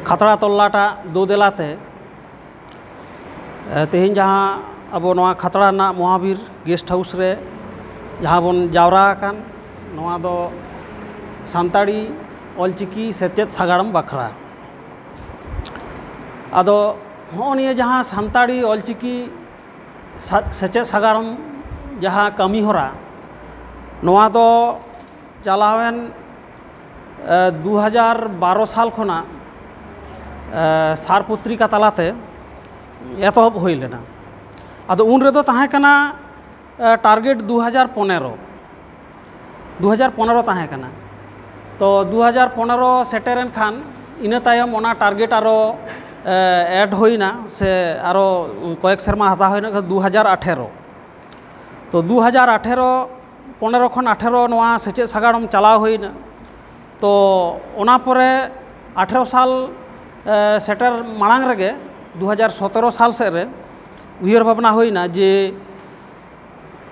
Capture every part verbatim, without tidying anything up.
ᱠᱷᱟᱛᱲᱟ ᱛᱚᱞᱞᱟᱴᱟᱜ ᱫᱩᱫᱮᱞᱟ ᱛᱮ, ᱮ, ᱛᱮᱦᱮᱧ ᱡᱟᱦᱟᱸ ᱟᱵᱚ ᱱᱚᱣᱟ ᱠᱷᱟᱛᱲᱟ ᱨᱮᱱᱟᱜ ᱢᱚᱦᱟᱵᱤᱨ ᱜᱮᱥᱴ ᱦᱟᱣᱩᱥ ᱨᱮ ᱡᱟᱦᱟᱸ ᱵᱚᱱ ᱡᱟᱣᱨᱟ ᱟᱠᱟᱱ, ᱱᱚᱣᱟ ᱫᱚ ᱥᱟᱱᱛᱟᱲᱤ ᱚᱞᱪᱤᱠᱤ ᱥᱮᱪᱮᱫ ᱥᱟᱜᱟᱲᱚᱢ ᱵᱟᱠᱷᱨᱟ᱾ ᱟᱫᱚ ᱦᱚᱸᱜᱼᱚ ᱱᱤᱭᱟᱹ ᱡᱟᱦᱟᱸ ᱥᱟᱱᱛᱟᱲᱤ ᱚᱞᱪᱤᱠᱤ ᱥᱟ-, ᱥᱮᱪᱮᱫ ᱥᱟᱜᱟᱲᱚᱢ ᱡᱟᱦᱟᱸ ᱠᱟᱹᱢᱤ ᱦᱚᱨᱟ, ᱱᱚᱣᱟ ᱫᱚ ᱪᱟᱞᱟᱣᱮᱱ, ᱮ, ᱫᱩ ᱦᱟᱡᱟᱨ ᱵᱟᱨᱚ ᱥᱟᱞ ᱠᱷᱚᱱᱟᱜ, ᱮ, ᱥᱟᱨ ᱯᱚᱛᱨᱤᱠᱟ ᱛᱟᱞᱟᱛᱮ ᱮᱛᱚᱦᱚᱵ ᱦᱩᱭ ᱞᱮᱱᱟ᱾ ᱟᱫᱚ ᱩᱱ ᱨᱮᱫᱚ ᱛᱟᱦᱮᱸ ᱠᱟᱱᱟ, ᱮ, ᱴᱟᱨᱜᱮᱴ ᱫᱩ ᱦᱟᱡᱟᱨ ᱯᱚᱱᱮᱨᱚ, ᱫᱩ ᱦᱟᱡᱟᱨ ᱯᱚᱱᱮᱨᱚ ᱛᱟᱦᱮᱸ ᱠᱟᱱᱟ᱾ ᱛᱚ ᱫᱩ ᱦᱟᱡᱟᱨ ᱯᱚᱱᱮᱨᱚ ᱥᱮᱴᱮᱨᱮᱱ ᱠᱷᱟᱱ ᱤᱱᱟᱹ ᱛᱟᱭᱚᱢ ᱚᱱᱟ ᱴᱟᱨᱜᱮᱴ ᱟᱨᱚ, ᱮ, ᱮᱰ ᱦᱩᱭᱱᱟ, ᱥᱮ ᱟᱨᱚ ᱠᱚᱭᱮᱠ ᱥᱮᱨᱢᱟ ᱦᱟᱛᱟᱣ ᱦᱩᱭᱱᱟ, ᱫᱩ ᱦᱟᱡᱟᱨ ᱟᱴᱷᱮᱨᱚ᱾ ᱛᱚ ᱫᱩ ᱦᱟᱡᱟᱨ ᱟᱴᱷᱮᱨᱚ, ᱯᱚᱱᱮᱨᱚ ᱠᱷᱚᱱ ᱟᱴᱷᱮᱨᱚ ᱱᱚᱣᱟ ᱥᱮᱪᱮᱫ ᱥᱟᱜᱟᱲᱚᱢ ᱪᱟᱞᱟᱣ ᱦᱩᱭᱱᱟ᱾ ᱛᱚ ᱚᱱᱟ ᱯᱚᱨᱮ ᱟᱴᱷᱮᱨᱚ ᱥᱟᱞ, ᱮ, ᱥᱮᱴᱮᱨ ᱢᱟᱲᱟᱝ ᱨᱮᱜᱮ, ᱫᱩ ᱦᱟᱡᱟᱨ ᱥᱚᱛᱮᱨᱚ ᱥᱟᱞ ᱥᱮᱫ ᱨᱮ ᱩᱭᱦᱟᱹᱨ ᱵᱷᱟᱵᱽᱱᱟ ᱦᱩᱭᱱᱟ ᱡᱮ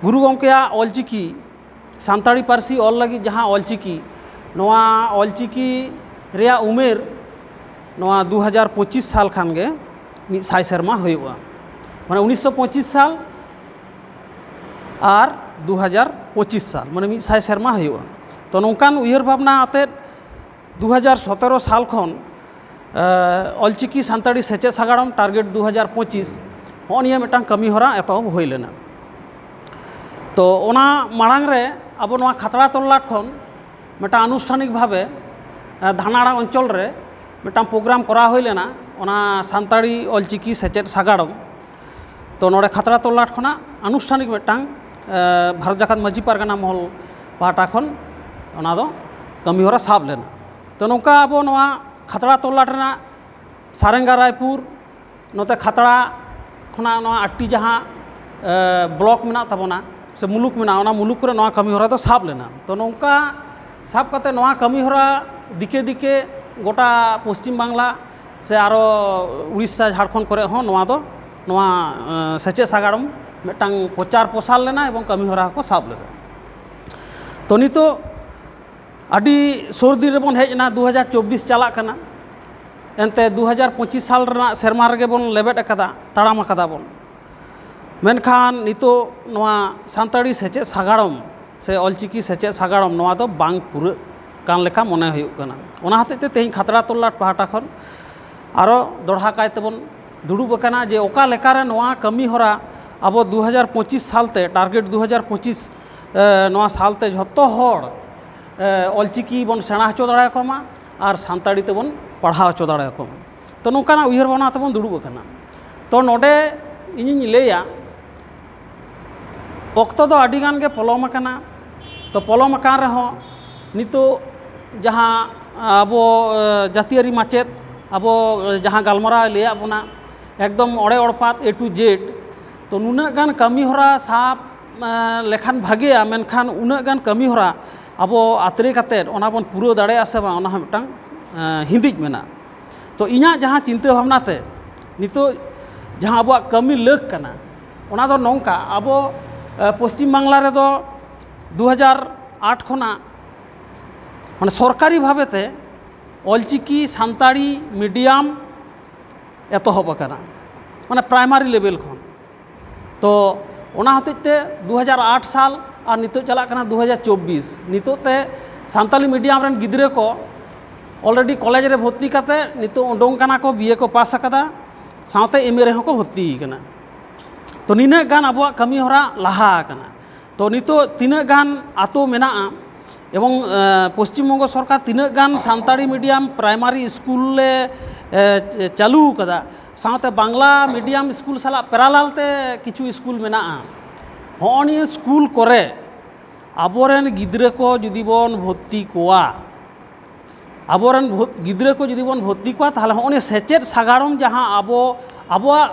ᱜᱩᱨᱩ ᱜᱚᱢᱠᱮᱭᱟᱜ ᱚᱞᱪᱤᱠᱤ, ᱥᱟᱱᱛᱟᱲᱤ ᱯᱟᱹᱨᱥᱤ ᱚᱞ ᱞᱟᱹᱜᱤᱫ ᱡᱟᱦᱟᱸ ᱚᱞᱪᱤᱠᱤ, ᱱᱚᱣᱟ ᱚᱞᱪᱤᱠᱤ ᱨᱮᱭᱟᱜ ᱩᱢᱮᱨ ᱱᱚᱣᱟ ᱫᱩ ᱦᱟᱡᱟᱨ ᱯᱚᱸᱪᱤᱥ ᱥᱟᱞ ᱠᱷᱟᱱ ᱜᱮ ᱢᱤᱫ ᱥᱟᱭ ᱥᱮᱨᱢᱟ ᱦᱩᱭᱩᱜᱼᱟ᱾ ᱢᱟᱱᱮ ᱩᱱᱤᱥᱥᱚ ᱯᱚᱸᱪᱤᱥ ᱥᱟᱞ ᱟᱨ ᱫᱩ ᱦᱟᱡᱟᱨ ᱯᱚᱸᱪᱤᱥ ᱥᱟᱞ, ᱢᱟᱱᱮ ᱢᱤᱫ ᱥᱟᱭ ᱥᱮᱨᱢᱟ ᱦᱩᱭᱩᱜᱼᱟ᱾ ᱛᱚ ᱱᱚᱝᱠᱟᱱ ᱩᱭᱦᱟᱹᱨ ᱵᱷᱟᱵᱽᱱᱟ ᱟᱛᱮᱫ ᱫᱩ ᱦᱟᱡᱟᱨ ᱥᱚᱛᱮᱨᱚ ᱥᱟᱞ ᱠᱷᱚᱱ, ᱮ, ᱚᱞᱪᱤᱠᱤ ᱥᱟᱱᱛᱟᱲᱤ ᱥᱮᱪᱮᱫ ᱥᱟᱜᱟᱲᱚᱢ ᱴᱟᱨᱜᱮᱴ ᱫᱩ ᱦᱟᱡᱟᱨ ᱯᱚᱸᱪᱤᱥ, ᱦᱚᱸᱜᱼᱚ ᱱᱤᱭᱟᱹ ᱢᱤᱫᱴᱟᱝ ᱠᱟᱹᱢᱤ ᱦᱚᱨᱟ ᱮᱛᱚᱦᱚᱵ ᱦᱩᱭ ᱞᱮᱱᱟ᱾ ᱛᱚ ᱚᱱᱟ ᱢᱟᱲᱟᱝ ᱨᱮ ᱟᱵᱚ ᱱᱚᱣᱟ ᱠᱷᱟᱛᱲᱟ ᱛᱚᱞᱞᱟᱴ ᱠᱷᱚᱱ ᱢᱤᱫᱴᱟᱝ ᱟᱱᱩᱥᱴᱷᱟᱱᱤᱠ ᱵᱷᱟᱵᱮ, ᱮ, ᱫᱷᱟᱱᱟᱲᱟ ᱚᱧᱪᱚᱞ ᱨᱮ ᱢᱤᱫᱴᱟᱝ ᱯᱨᱳᱜᱨᱟᱢ ᱠᱚᱨᱟᱣ ᱦᱩᱭ ᱞᱮᱱᱟ, ᱚᱱᱟ ᱥᱟᱱᱛᱟᱲᱤ ᱚᱞᱪᱤᱠᱤ ᱥᱮᱪᱮᱫ ᱥᱟᱜᱟᱲᱚᱢ᱾ ᱛᱚ ᱱᱚᱰᱮ ᱠᱷᱟᱛᱲᱟ ᱛᱚᱞᱞᱟᱴ ᱠᱷᱚᱱᱟᱜ ᱟᱱᱩᱥᱴᱷᱟᱱᱤᱠ ᱢᱤᱫᱴᱟᱝ, ᱮ, ᱵᱷᱟᱨᱚᱛ ᱡᱟᱠᱟᱛ ᱢᱟᱹᱡᱷᱤ ᱯᱟᱨᱜᱟᱱᱟ ᱢᱚᱦᱚᱞ ᱯᱟᱦᱴᱟ ᱠᱷᱚᱱ ᱚᱱᱟ ᱫᱚ ᱠᱟᱹᱢᱤᱦᱚᱨᱟ ᱥᱟᱵ ᱞᱮᱱᱟ᱾ ᱛᱚ ᱱᱚᱝᱠᱟ ᱟᱵᱚ ᱱᱚᱣᱟ ᱠᱷᱟᱛᱲᱟ ᱛᱚᱞᱞᱟᱴ ᱨᱮᱱᱟᱜ ᱥᱟᱨᱮᱝᱜᱟ ᱨᱟᱭᱯᱩᱨ, ᱱᱚᱛᱮ ᱠᱷᱟᱛᱲᱟ ᱠᱷᱚᱱᱟᱜ ᱱᱚᱣᱟ ᱟᱴᱴᱤ ᱡᱟᱦᱟᱸ, ᱮ, ᱵᱞᱚᱠ ᱢᱮᱱᱟᱜ ᱛᱟᱵᱚᱱᱟ ᱥᱮ ᱢᱩᱞᱩᱠ ᱢᱮᱱᱟᱜᱼᱟ, ᱚᱱᱟ ᱢᱩᱞᱩᱠ ᱠᱚᱨᱮ ᱱᱚᱣᱟ ᱠᱟᱹᱢᱤᱦᱚᱨᱟ ᱫᱚ ᱥᱟᱵ ᱞᱮᱱᱟ᱾ ᱛᱚ ᱱᱚᱝᱠᱟ ᱥᱟᱵ ᱠᱟᱛᱮ ᱱᱚᱣᱟ ᱠᱟᱹᱢᱤᱦᱚᱨᱟ ᱫᱤᱠᱮ ᱫᱤᱠᱮ ᱜᱚᱴᱟ ᱯᱚᱥᱪᱤᱢ ᱵᱟᱝᱞᱟ ᱥᱮ ᱟᱨᱚ ᱩᱲᱤᱥᱥᱟ, ᱡᱷᱟᱲᱠᱷᱚᱸᱰ ᱠᱚᱨᱮ ᱦᱚᱸ ᱱᱚᱣᱟ ᱫᱚ, ᱱᱚᱣᱟ, ᱮ, ᱥᱮᱪᱮᱫ ᱥᱟᱜᱟᱲᱚᱢ ᱢᱤᱫᱴᱟᱝ ᱯᱨᱚᱪᱟᱨ ᱯᱨᱚᱥᱟᱨ ᱞᱮᱱᱟ ᱮᱵᱚᱝ ᱠᱟᱹᱢᱤᱦᱚᱨᱟ ᱦᱚᱸᱠᱚ ᱥᱟᱵ ᱞᱮᱫᱟ᱾ ᱛᱚ ᱱᱤᱛᱚᱜ ᱟᱹᱰᱤ ᱥᱩᱨ ᱫᱤᱱ ᱨᱮᱵᱚᱱ ᱦᱮᱡ ᱮᱱᱟ, ᱫᱩ ᱦᱟᱡᱟᱨ ᱪᱚᱵᱵᱤᱥ ᱪᱟᱞᱟᱜ ᱠᱟᱱᱟ᱾ ᱮᱱᱛᱮ ᱫᱩ ᱦᱟᱡᱟᱨ ᱯᱚᱸᱪᱤᱥ ᱥᱟᱞ ᱨᱮᱱᱟᱜ ᱥᱮᱨᱢᱟ ᱨᱮᱜᱮ ᱵᱚᱱ ᱞᱮᱵᱮᱫ ᱟᱠᱟᱫᱟ, ᱛᱟᱲᱟᱢ ᱟᱠᱟᱫᱟ ᱵᱚᱱ᱾ ᱢᱮᱱᱠᱷᱟᱱ ᱱᱤᱛᱚᱜ ᱱᱚᱣᱟ ᱥᱟᱱᱛᱟᱲᱤ ᱥᱮᱪᱮᱫ ᱥᱟᱜᱟᱲᱚᱢ ᱥᱮ ᱚᱞᱪᱤᱠᱤ ᱥᱮᱪᱮᱫ ᱥᱟᱜᱟᱲᱚᱢ ᱱᱚᱣᱟ ᱫᱚ ᱵᱟᱝ ᱯᱩᱨᱟᱹᱜ ᱠᱟᱱ ᱞᱮᱠᱟ ᱢᱚᱱᱮ ᱦᱩᱭᱩᱜ ᱠᱟᱱᱟ᱾ ᱚᱱᱟ ᱦᱚᱛᱮᱡ ᱛᱮ ᱛᱮᱦᱮᱧ ᱠᱷᱟᱛᱲᱟ ᱛᱚᱞᱞᱟᱴ ᱯᱟᱦᱴᱟ ᱠᱷᱚᱱ ᱟᱨᱚ ᱫᱚᱲᱦᱟ ᱠᱟᱭ ᱛᱮᱵᱚᱱ ᱫᱩᱲᱩᱵ ᱟᱠᱟᱱᱟ ᱡᱮ ᱚᱠᱟ ᱞᱮᱠᱟᱨᱮ ᱱᱚᱣᱟ ᱠᱟᱹᱢᱤ ᱦᱚᱨᱟ ᱟᱵᱚ ᱫᱩ ᱦᱟᱡᱟᱨ ᱯᱚᱸᱪᱤᱥ ᱥᱟᱞᱛᱮ, ᱴᱟᱨᱜᱮᱴ ᱫᱩ ᱦᱟᱡᱟᱨ ᱯᱚᱸᱪᱤᱥ, ᱮ, ᱱᱚᱣᱟ ᱥᱟᱞᱛᱮ ᱡᱷᱚᱛᱚ ᱦᱚᱲ, ᱮ, ᱚᱞᱪᱤᱠᱤ ᱵᱚᱱ ᱥᱮᱬᱟ ᱦᱚᱪᱚ ᱫᱟᱲᱮᱭᱟᱠᱚ ᱢᱟ ᱟᱨ ᱥᱟᱱᱛᱟᱲᱤ ᱛᱮᱵᱚᱱ ᱯᱟᱲᱦᱟᱣ ᱦᱚᱪᱚ ᱫᱟᱲᱮᱭᱟᱠᱚ ᱢᱟ᱾ ᱛᱚ, ᱱᱚᱝᱠᱟᱱᱟᱜ ᱩᱭᱦᱟᱹᱨ ᱵᱷᱟᱵᱽᱱᱟ ᱛᱮᱵᱚᱱ ᱫᱩᱲᱩᱵ ᱟᱠᱟᱱᱟ᱾ ᱛᱚ, ᱱᱚᱰᱮ ᱤᱧᱤᱧ ᱞᱟᱹᱭᱟ, ᱚᱠᱛᱚ ᱫᱚ ᱟᱹᱰᱤ ᱜᱟᱱ ᱜᱮ ᱯᱚᱞᱚᱢ ᱟᱠᱟᱱᱟ᱾ ᱛᱚ, ᱯᱚᱞᱚᱢ ᱟᱠᱟᱱ ᱨᱮᱦᱚᱸ ᱱᱤᱛᱚᱜ ᱡᱟᱦᱟᱸ ᱟᱵᱚ, ᱮ, ᱡᱟᱹᱛᱤᱭᱟᱹᱨᱤ ᱢᱟᱪᱮᱫ ᱟᱵᱚ, ᱮ, ᱡᱟᱦᱟᱸ ᱜᱟᱞᱢᱟᱨᱟᱣ ᱮ ᱞᱟᱹᱭᱟᱫ ᱵᱚᱱᱟ, ᱮᱠᱫᱚᱢ ᱚᱲᱮ ᱚᱲᱯᱟᱛ A to Z, ᱛᱚ, ᱱᱩᱱᱟᱹᱜ ᱜᱟᱱ ᱠᱟᱹᱢᱤ ᱦᱚᱨᱟ ᱥᱟᱵ, ᱮ, ᱞᱮᱠᱷᱟᱱ ᱵᱷᱟᱜᱮᱭᱟ, ᱢᱮᱱᱠᱷᱟᱱ ᱩᱱᱟᱹᱜ ᱜᱟᱱ ᱠᱟᱹᱢᱤ ᱦᱚᱨᱟ ᱟᱵᱚ ᱟᱛᱨᱮ ᱠᱟᱛᱮᱫ ᱚᱱᱟ ᱵᱚᱱ ᱯᱩᱨᱟᱹᱣ ᱫᱟᱲᱮᱭᱟᱜᱼᱟ ᱥᱮ ᱵᱟᱝ, ᱚᱱᱟ ᱦᱚᱸ ᱢᱤᱫᱴᱟᱝ, ᱮ, ᱦᱤᱸᱫᱤᱡ ᱢᱮᱱᱟᱜᱼᱟ᱾ ᱛᱚ, ᱤᱧᱟᱹᱜ ᱡᱟᱦᱟᱸ ᱪᱤᱱᱛᱟᱹ ᱵᱷᱟᱵᱽᱱᱟ ᱛᱮ ᱱᱤᱛᱚᱜ ᱡᱟᱦᱟᱸ ᱟᱵᱚᱣᱟᱜ ᱠᱟᱹᱢᱤ ᱞᱟᱹᱠ ᱠᱟᱱᱟ, ᱚᱱᱟ ᱫᱚ ᱱᱚᱝᱠᱟ, ᱟᱵᱚ, ᱮ, ᱯᱚᱥᱪᱤᱢ ᱵᱟᱝᱞᱟ ᱨᱮᱫᱚ ᱫᱩ ᱦᱟᱡᱟᱨ ᱟᱴ ᱠᱷᱚᱱᱟᱜ, ᱢᱟᱱᱮ, ᱥᱚᱨᱠᱟᱨᱤ ᱵᱷᱟᱵᱮ ᱛᱮ ᱚᱞᱪᱤᱠᱤ ᱥᱟᱱᱛᱟᱲᱤ ᱢᱤᱰᱤᱭᱟᱢ ᱮᱛᱚᱦᱚᱵ ᱟᱠᱟᱱᱟ, ᱢᱟᱱᱮ, ᱯᱨᱟᱭᱢᱟᱨᱤ ᱞᱮᱵᱮᱞ ᱠᱷᱚᱱ᱾ ᱛᱚ, ᱚᱱᱟ ᱦᱚᱛᱮᱡ ᱛᱮ ᱫᱩ ᱦᱟᱡᱟᱨ ᱟᱴ ᱥᱟᱞ ᱟᱨ ᱱᱤᱛᱚᱜ ᱪᱟᱞᱟᱜ ᱠᱟᱱᱟ ᱫᱩ ᱦᱟᱡᱟᱨ ᱪᱚᱵᱵᱤᱥ, ᱱᱤᱛᱚᱜ ᱛᱮ ᱥᱟᱱᱛᱟᱞᱤ ᱢᱤᱰᱤᱭᱟᱢ ᱨᱮᱱ ᱜᱤᱫᱽᱨᱟᱹ ᱠᱚ already ᱠᱚᱞᱮᱡᱽ ᱨᱮ ᱵᱷᱚᱨᱛᱤ ᱠᱟᱛᱮ ᱱᱤᱛᱚᱜ ᱩᱰᱩᱝ ᱠᱟᱱᱟ ᱠᱚ, B A ᱠᱚ ᱯᱟᱥ ᱟᱠᱟᱫᱟ, ᱥᱟᱶᱛᱮ M A ᱨᱮᱦᱚᱸ ᱠᱚ ᱵᱷᱚᱨᱛᱤ ᱟᱠᱟᱱᱟ᱾ ᱛᱚ, ᱱᱤᱱᱟᱹᱜ ᱜᱟᱱ ᱟᱵᱚᱣᱟᱜ ᱠᱟᱹᱢᱤ ᱦᱚᱨᱟ ᱞᱟᱦᱟ ᱟᱠᱟᱱᱟ᱾ ᱛᱚ, ᱱᱤᱛᱚᱜ ᱛᱤᱱᱟᱹᱜ ᱜᱟᱱ ᱟᱛᱳ ᱢᱮᱱᱟᱜᱼᱟ ᱮᱵᱚᱝ, ᱮ, ᱯᱚᱥᱪᱤᱢ ᱵᱚᱝᱜᱚ ᱥᱚᱨᱠᱟᱨ ᱛᱤᱱᱟᱹᱜ ᱜᱟᱱ ᱥᱟᱱᱛᱟᱲᱤ ᱢᱤᱰᱤᱭᱟᱢ ᱯᱨᱟᱭᱢᱟᱨᱤ ᱥᱠᱩᱞ ᱞᱮ, ᱮ, ᱪᱟᱹᱞᱩ ᱟᱠᱟᱫᱟ, ᱥᱟᱶᱛᱮ ᱵᱟᱝᱞᱟ ᱢᱤᱰᱤᱭᱟᱢ ᱥᱠᱩᱞ ᱥᱟᱞᱟᱜ parallel ᱛᱮ ᱠᱤᱪᱷᱩ ᱥᱠᱩᱞ ᱢᱮᱱᱟᱜᱼᱟ᱾ ᱦᱚᱸᱜᱼᱚ ᱱᱤᱭᱟᱹ ᱥᱠᱩᱞ ᱠᱚᱨᱮ ᱟᱵᱚᱨᱮᱱ ᱜᱤᱫᱽᱨᱟᱹ ᱠᱚ ᱡᱩᱫᱤ ᱵᱚᱱ ᱵᱷᱚᱨᱛᱤ ᱠᱚᱣᱟ, ᱟᱵᱚᱨᱮᱱ ᱵᱷᱚ-, ᱜᱤᱫᱽᱨᱟᱹ ᱠᱚ ᱡᱩᱫᱤ ᱵᱚᱱ ᱵᱷᱚᱨᱛᱤ ᱠᱚᱣᱟ, ᱛᱟᱦᱚᱞᱮ ᱦᱚᱸᱜᱼᱚ ᱱᱤᱭᱟᱹ ᱥᱮᱪᱮᱫ ᱥᱟᱜᱟᱲᱚᱢ ᱡᱟᱦᱟᱸ ᱟᱵᱚ, ᱟᱵᱚᱣᱟᱜ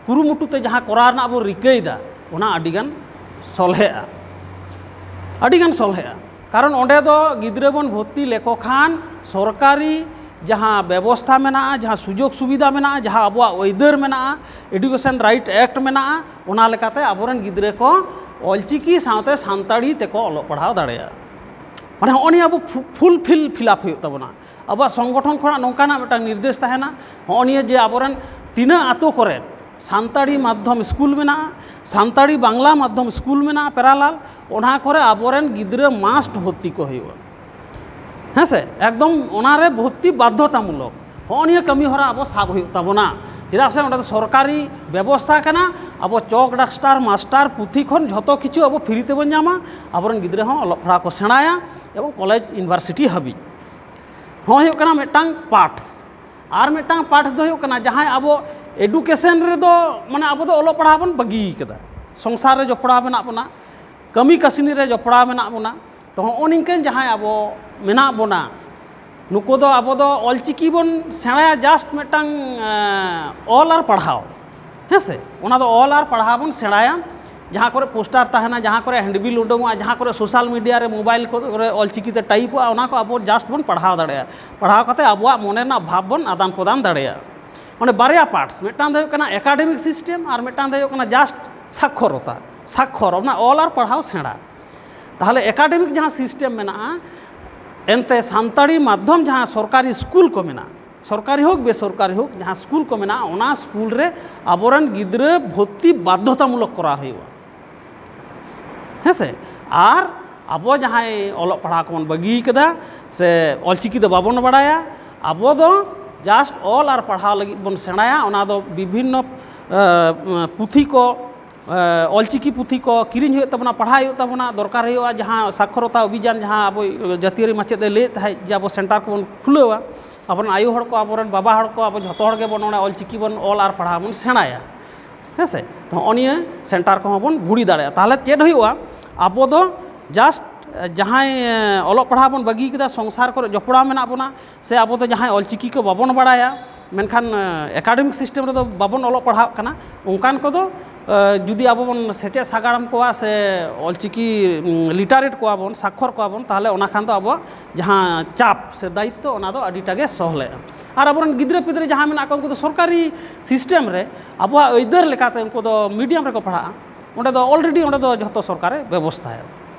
ᱠᱩᱨᱩᱢᱩᱴᱩ ᱛᱮ ᱡᱟᱦᱟᱸ ᱠᱚᱨᱟᱣ ᱨᱮᱱᱟᱜ ᱵᱚᱱ ᱨᱤᱠᱟᱹᱭᱮᱫᱟ, ᱚᱱᱟ ᱟᱹᱰᱤᱜᱟᱱ ᱥᱚᱞᱦᱮᱜᱼᱟ, ᱟᱹᱰᱤᱜᱟᱱ ᱥᱚᱞᱦᱮᱜᱼᱟ᱾ ᱠᱟᱨᱚᱱ ᱚᱸᱰᱮ ᱫᱚ ᱜᱤᱫᱽᱨᱟᱹ ᱵᱚᱱ ᱵᱷᱚᱨᱛᱤ ᱞᱮᱠᱚ ᱠᱷᱟᱱ ᱥᱚᱨᱠᱟᱨᱤ ᱡᱟᱦᱟᱸ ᱵᱮᱵᱚᱥᱛᱷᱟ ᱢᱮᱱᱟᱜᱼᱟ, ᱡᱟᱦᱟᱸ ᱥᱩᱡᱳᱜᱽ ᱥᱩᱵᱤᱫᱷᱟ ᱢᱮᱱᱟᱜᱼᱟ, ᱡᱟᱦᱟᱸ ᱟᱵᱚᱣᱟᱜ ᱟᱹᱭᱫᱟᱹᱨ ᱢᱮᱱᱟᱜᱼᱟ, Education Right Act ᱢᱮᱱᱟᱜᱼᱟ, ᱚᱱᱟ ᱞᱮᱠᱟᱛᱮ ᱟᱵᱚᱨᱮᱱ ᱜᱤᱫᱽᱨᱟᱹ ᱠᱚ ᱚᱞᱪᱤᱠᱤ ᱥᱟᱶᱛᱮ ᱥᱟᱱᱛᱟᱲᱤ ᱛᱮᱠᱚ ᱚᱞᱚᱜ ᱯᱟᱲᱦᱟᱣ ᱫᱟᱲᱮᱭᱟᱜᱼᱟ᱾ ᱢᱟᱱᱮ, ᱦᱚᱸᱜᱼᱚ ᱱᱤᱭᱟᱹ ᱟᱵᱚ ᱯᱷᱩ-, fulfill, fill up ᱦᱩᱭᱩᱜ ᱛᱟᱵᱚᱱᱟ᱾ ᱟᱵᱚᱣᱟᱜ ᱥᱚᱝᱜᱚᱴᱷᱚᱱ ᱠᱷᱚᱱᱟᱜ ᱱᱚᱝᱠᱟᱱᱟᱜ ᱢᱤᱫᱴᱟᱝ ᱱᱤᱨᱫᱮᱥ ᱛᱟᱦᱮᱱᱟ, ᱦᱚᱸᱜᱼᱚ ᱱᱤᱭᱟᱹ ᱡᱮ ᱟᱵᱚᱨᱮᱱ ᱛᱤᱱᱟᱹᱜ ᱟᱛᱳ ᱠᱚᱨᱮ ᱥᱟᱱᱛᱟᱲᱤ ᱢᱟᱫᱽᱫᱷᱚᱢ ᱥᱠᱩᱞ ᱢᱮᱱᱟᱜᱼᱟ, ᱥᱟᱱᱛᱟᱲᱤ ᱵᱟᱝᱞᱟ ᱢᱟᱫᱽᱫᱷᱚᱢ ᱥᱠᱩᱞ ᱢᱮᱱᱟᱜᱼᱟ ᱯᱮᱨᱟᱞᱟᱞ, ᱚᱱᱟ ᱠᱚᱨᱮ ᱟᱵᱚᱨᱮᱱ ᱜᱤᱫᱽᱨᱟᱹ ᱢᱟᱥᱴ ᱵᱷᱚᱨᱛᱤ ᱠᱚ ᱦᱩᱭᱩᱜᱼᱟ᱾ ᱦᱮᱸ ᱥᱮ? ᱮᱠᱫᱚᱢ ᱚᱱᱟᱨᱮ ᱵᱷᱚᱨᱛᱤ ᱵᱟᱫᱽᱫᱷᱚᱛᱟᱢᱩᱞᱚᱠ᱾ ᱦᱚᱸᱜᱼᱚ ᱱᱤᱭᱟᱹ ᱠᱟᱹᱢᱤ ᱦᱚᱨᱟ ᱟᱵᱚ ᱥᱟᱵ ᱦᱩᱭᱩᱜ ᱛᱟᱵᱚᱱᱟ᱾ ᱪᱮᱫᱟᱜ ᱥᱮ ᱚᱸᱰᱮ ᱫᱚ ᱥᱚᱨᱠᱟᱨᱤ ᱵᱮᱵᱚᱥᱛᱷᱟ ᱠᱟᱱᱟ᱾ ᱟᱵᱚ ᱪᱚᱠ ᱰᱟᱥᱴᱟᱨ ᱢᱟᱥᱴᱟᱨ ᱯᱩᱛᱷᱤ ᱠᱷᱚᱱ ᱡᱷᱚᱛᱚ ᱠᱤᱪᱷᱩ ᱟᱵᱚ ᱯᱷᱨᱤ ᱛᱮᱵᱚᱱ ᱧᱟᱢᱟ᱾ ᱟᱵᱚᱨᱮᱱ ᱜᱤᱫᱽᱨᱟᱹ ᱦᱚᱸ ᱚᱞᱚᱜ ᱯᱟᱲᱦᱟᱣ ᱠᱚ ᱥᱮᱬᱟᱭᱟ ᱮᱵᱚᱝ ᱠᱚᱞᱮᱡᱽ ᱤᱭᱩᱱᱤᱵᱷᱟᱨᱥᱤᱴᱤ ᱦᱟᱹᱵᱤᱡ᱾ ᱦᱚᱸᱜᱼᱚᱭ ᱦᱩᱭᱩᱜ ᱠᱟᱱᱟ ᱢᱤᱫᱴᱟᱝ ᱯᱟᱨᱴᱥ᱾ ᱟᱨ ᱢᱤᱫᱴᱟᱝ ᱯᱟᱨᱴᱥ ᱫᱚ ᱦᱩᱭᱩᱜ ᱠᱟᱱᱟ ᱡᱟᱦᱟᱸᱭ ᱟᱵᱚ ᱮᱰᱩᱠᱮᱥᱚᱱ ᱨᱮᱫᱚ, ᱢᱟᱱᱮ, ᱟᱵᱚ ᱫᱚ ᱚᱞᱚᱜ ᱯᱟᱲᱦᱟᱣ ᱵᱚᱱ ᱵᱟᱹᱜᱤ ᱠᱟᱫᱟ, ᱥᱚᱝᱥᱟᱨ ᱨᱮ ᱡᱚᱯᱲᱟᱣ ᱢᱮᱱᱟᱜ ᱵᱚᱱᱟ, ᱠᱟᱹᱢᱤ ᱠᱟᱹᱥᱱᱤ ᱨᱮ ᱡᱚᱯᱲᱟᱣ ᱢᱮᱱᱟᱜ ᱵᱚᱱᱟ᱾ ᱛᱚ ᱦᱚᱸᱜᱼᱚ ᱱᱤᱝᱠᱟᱹᱱ ᱡᱟᱦᱟᱸᱭ ᱟᱵᱚ ᱢᱮᱱᱟᱜ ᱵᱚᱱᱟ, ᱱᱩᱠᱩ ᱫᱚ ᱟᱵᱚ ᱫᱚ ᱚᱞᱪᱤᱠᱤ ᱵᱚᱱ ᱥᱮᱬᱟᱭᱟ, just ᱢᱤᱫᱴᱟᱝ, ᱮᱸ, ᱚᱞ ᱟᱨ ᱯᱟᱲᱦᱟᱣ, ᱦᱮᱸ ᱥᱮ? ᱚᱱᱟ ᱫᱚ ᱚᱞ ᱟᱨ ᱯᱟᱲᱦᱟᱣ ᱵᱚᱱ ᱥᱮᱬᱟᱭᱟ᱾ ᱡᱟᱦᱟᱸ ᱠᱚᱨᱮ ᱯᱳᱥᱴᱟᱨ ᱛᱟᱦᱮᱱᱟ, ᱡᱟᱦᱟᱸ ᱠᱚᱨᱮ ᱦᱮᱱᱰᱵᱤᱞ ᱩᱰᱩᱝᱚᱜᱼᱟ, ᱡᱟᱦᱟᱸ ᱠᱚᱨᱮ ᱥᱳᱥᱟᱞ ᱢᱤᱰᱤᱭᱟ ᱨᱮ, ᱢᱳᱵᱟᱭᱤᱞ ᱠᱚᱨᱮ ᱚᱞᱪᱤᱠᱤ ᱛᱮ ᱴᱟᱭᱤᱯᱚᱜᱼᱟ, ᱚᱱᱟ ᱠᱚ ᱟᱵᱚ just ᱵᱚᱱ ᱯᱟᱲᱦᱟᱣ ᱫᱟᱲᱮᱭᱟᱜᱼᱟ᱾ ᱯᱟᱲᱦᱟᱣ ᱠᱟᱛᱮ ᱟᱵᱚᱣᱟᱜ ᱢᱚᱱᱮ ᱨᱮᱱᱟᱜ ᱵᱷᱟᱵᱽ ᱵᱚᱱ ᱟᱫᱟᱱ ᱯᱨᱚᱫᱟᱱ ᱫᱟᱲᱮᱭᱟᱜᱼᱟ᱾ ᱚᱸᱰᱮ ᱵᱟᱨᱭᱟ ᱯᱟᱨᱴᱥ, ᱢᱤᱫᱴᱟᱝ ᱫᱚ ᱦᱩᱭᱩᱜ ᱠᱟᱱᱟ ᱮᱠᱟᱰᱮᱢᱤᱠ ᱥᱤᱥᱴᱮᱢ ᱟᱨ ᱢᱤᱫᱴᱟᱝ ᱫᱚ ᱦᱩᱭᱩᱜ ᱠᱟᱱᱟ just ᱥᱟᱠᱷᱚᱨᱚᱛᱟ, ᱥᱟᱠᱷᱚᱨ, ᱚᱱᱟ ᱚᱞ ᱟᱨ ᱯᱟᱲᱦᱟᱣ ᱥᱮᱬᱟ᱾ ᱛᱟᱦᱚᱞᱮ ᱮᱠᱟᱰᱮᱢᱤᱠ ᱡᱟᱦᱟᱸ ᱥᱤᱥᱴᱮᱢ ᱢᱮᱱᱟᱜᱼᱟ, ᱮᱱᱛᱮ ᱥᱟᱱᱛᱟᱲᱤ ᱢᱟᱫᱽᱫᱷᱚᱢ ᱡᱟᱦᱟᱸ ᱥᱚᱨᱠᱟᱨᱤ ᱥᱠᱩᱞ ᱠᱚ ᱢᱮᱱᱟᱜᱼᱟ, ᱥᱚᱨᱠᱟᱨᱤ ᱦᱳᱠ ᱵᱮᱥᱚᱨᱠᱟᱨᱤ ᱦᱳᱠ, ᱡᱟᱦᱟᱸ ᱥᱠᱩᱞ ᱠᱚ ᱢᱮᱱᱟᱜᱼᱟ, ᱚᱱᱟ ᱥᱠᱩᱞ ᱨᱮ ᱟᱵᱚᱨᱮᱱ ᱜᱤᱫᱽᱨᱟᱹ ᱵᱷᱚᱨᱛᱤ ᱵᱟᱫᱽᱫᱷᱚᱛᱟᱢᱩᱞᱚᱠ ᱠᱚᱨᱟᱣ ᱦᱩᱭᱩᱜᱼᱟ᱾ ᱦᱮᱸ ᱥᱮ? ᱟᱨ ᱟᱵᱚ ᱡᱟᱦᱟᱸᱭ ᱚᱞᱚᱜ ᱯᱟᱲᱦᱟᱣ ᱠᱚᱵᱚᱱ ᱵᱟᱹᱜᱤ ᱠᱟᱫᱟ ᱥᱮ ᱚᱞᱪᱤᱠᱤ ᱫᱚ ᱵᱟᱵᱚᱱ ᱵᱟᱲᱟᱭᱟ, ᱟᱵᱚ ᱫᱚ just ᱚᱞ ᱟᱨ ᱯᱟᱲᱦᱟᱣ ᱞᱟᱹᱜᱤᱫ ᱵᱚᱱ ᱥᱮᱬᱟᱭᱟ᱾ ᱚᱱᱟ ᱫᱚ ᱵᱤᱵᱷᱤᱱᱱᱚ, ᱮ, ᱯᱩᱛᱷᱤ ᱠᱚ, ᱮ, ᱚᱞᱪᱤᱠᱤ ᱯᱩᱛᱷᱤ ᱠᱚ ᱠᱤᱨᱤᱧ ᱦᱩᱭᱩᱜ ᱛᱟᱵᱚᱱᱟ, ᱯᱟᱲᱦᱟᱣ ᱦᱩᱭᱩᱜ ᱛᱟᱵᱚᱱᱟ, ᱫᱚᱨᱠᱟᱨ ᱦᱩᱭᱩᱜᱼᱟ᱾ ᱡᱟᱦᱟᱸ ᱥᱟᱠᱷᱚᱨᱚᱛᱟ ᱚᱵᱷᱤᱡᱟᱱ, ᱡᱟᱦᱟᱸ ᱟᱵᱚ ᱡᱟᱹᱛᱤᱭᱟᱹᱨᱤ ᱢᱟᱪᱮᱫ ᱮ ᱞᱟᱹᱭᱮᱫ ᱛᱟᱦᱮᱸᱫ ᱡᱮ ᱟᱵᱚ ᱥᱮᱱᱴᱟᱨ ᱠᱚᱵᱚᱱ ᱠᱷᱩᱞᱟᱹᱣᱟ, ᱟᱵᱚᱨᱮᱱ ᱟᱭᱳ ᱦᱚᱲ ᱠᱚ, ᱟᱵᱚᱨᱮᱱ ᱵᱟᱵᱟ ᱦᱚᱲ ᱠᱚ, ᱟᱵᱚ ᱡᱷᱚᱛᱚ ᱦᱚᱲ ᱜᱮᱵᱚᱱ ᱚᱱᱟ ᱚᱞᱪᱤᱠᱤ ᱵᱚᱱ ᱚᱞ ᱟᱨ ᱯᱟᱲᱦᱟᱣ ᱵᱚᱱ ᱥᱮᱬᱟᱭᱟ᱾ ᱦᱮᱸ ᱥᱮ? ᱛᱚ ᱦᱚᱸᱜᱼᱚ ᱱᱤᱭᱟᱹ ᱥᱮᱱᱴᱟᱨ ᱠᱚᱦᱚᱸ ᱵᱚᱱ ᱵᱷᱩᱲᱤ ᱫᱟᱲᱮᱭᱟᱜᱼᱟ᱾ ᱛᱟᱦᱚᱞᱮ ᱪᱮᱫ ᱦᱩᱭᱩᱜᱼᱟ? ᱟᱵᱚ ᱫᱚ just ᱡᱟᱦᱟᱸᱭ, ᱮ, ᱚᱞᱚᱜ ᱯᱟᱲᱦᱟᱣ ᱵᱚᱱ ᱵᱟᱹᱜᱤ ᱠᱮᱫᱟ, ᱥᱚᱝᱥᱟᱨ ᱠᱚᱨᱮ ᱡᱚᱯᱲᱟᱣ ᱢᱮᱱᱟᱜ ᱵᱚᱱᱟ, ᱥᱮ ᱟᱵᱚ ᱫᱚ ᱡᱟᱦᱟᱸᱭ ᱚᱞᱪᱤᱠᱤ ᱠᱚ ᱵᱟᱵᱚᱱ ᱵᱟᱲᱟᱭᱟ, ᱢᱮᱱᱠᱷᱟᱱ, ᱮ, ᱮᱠᱟᱰᱮᱢᱤᱠ ᱥᱤᱥᱴᱮᱢ ᱨᱮᱫᱚ ᱵᱟᱵᱚᱱ ᱚᱞᱚᱜ ᱯᱟᱲᱦᱟᱜ ᱠᱟᱱᱟ, ᱚᱱᱠᱟᱱ ᱠᱚᱫᱚ, ᱮ, ᱡᱩᱫᱤ ᱟᱵᱚ ᱵᱚᱱ ᱥᱮᱪᱮᱫ ᱥᱟᱜᱟᱲᱚᱢ ᱠᱚᱣᱟ ᱥᱮ ᱚᱞᱪᱤᱠᱤ, ᱩᱢ, ᱞᱤᱴᱟᱨᱮᱴ ᱠᱚᱣᱟ ᱵᱚᱱ, ᱥᱟᱠᱷᱚᱨ ᱠᱚᱣᱟ ᱵᱚᱱ, ᱛᱟᱦᱚᱞᱮ ᱚᱱᱟ ᱠᱷᱟᱱ ᱫᱚ ᱟᱵᱚᱣᱟᱜ ᱡᱟᱦᱟᱸ ᱪᱟᱯ ᱥᱮ ᱫᱟᱭᱤᱛᱛᱚ, ᱚᱱᱟ ᱫᱚ ᱟᱹᱰᱤᱴᱟ ᱜᱮ ᱥᱚᱦᱞᱮᱜᱼᱟ᱾ ᱟᱨ ᱟᱵᱚᱨᱮᱱ ᱜᱤᱫᱽᱨᱟᱹ ᱯᱤᱫᱽᱨᱟᱹ ᱡᱟᱦᱟᱸ ᱢᱮᱱᱟᱜ ᱠᱚᱣᱟ, ᱩᱱᱠᱩ ᱫᱚ ᱥᱚᱨᱠᱟᱨᱤ ᱥᱤᱥᱴᱮᱢ ᱨᱮ ᱟᱵᱚᱣᱟᱜ ᱟᱹᱭᱫᱟᱹᱨ ᱞᱮᱠᱟᱛᱮ ᱩᱱᱠᱩ ᱫᱚ ᱢᱤᱰᱤᱭᱟᱢ ᱨᱮᱠᱚ ᱯᱟᱲᱦᱟᱜᱼᱟ᱾ ᱚᱸᱰᱮ ᱫᱚ already ᱚᱸᱰᱮ ᱫᱚ ᱡᱷᱚᱛᱚ ᱥᱚᱨᱠᱟᱨᱮ ᱵᱮᱵᱚᱥᱛᱷᱟᱭᱟ᱾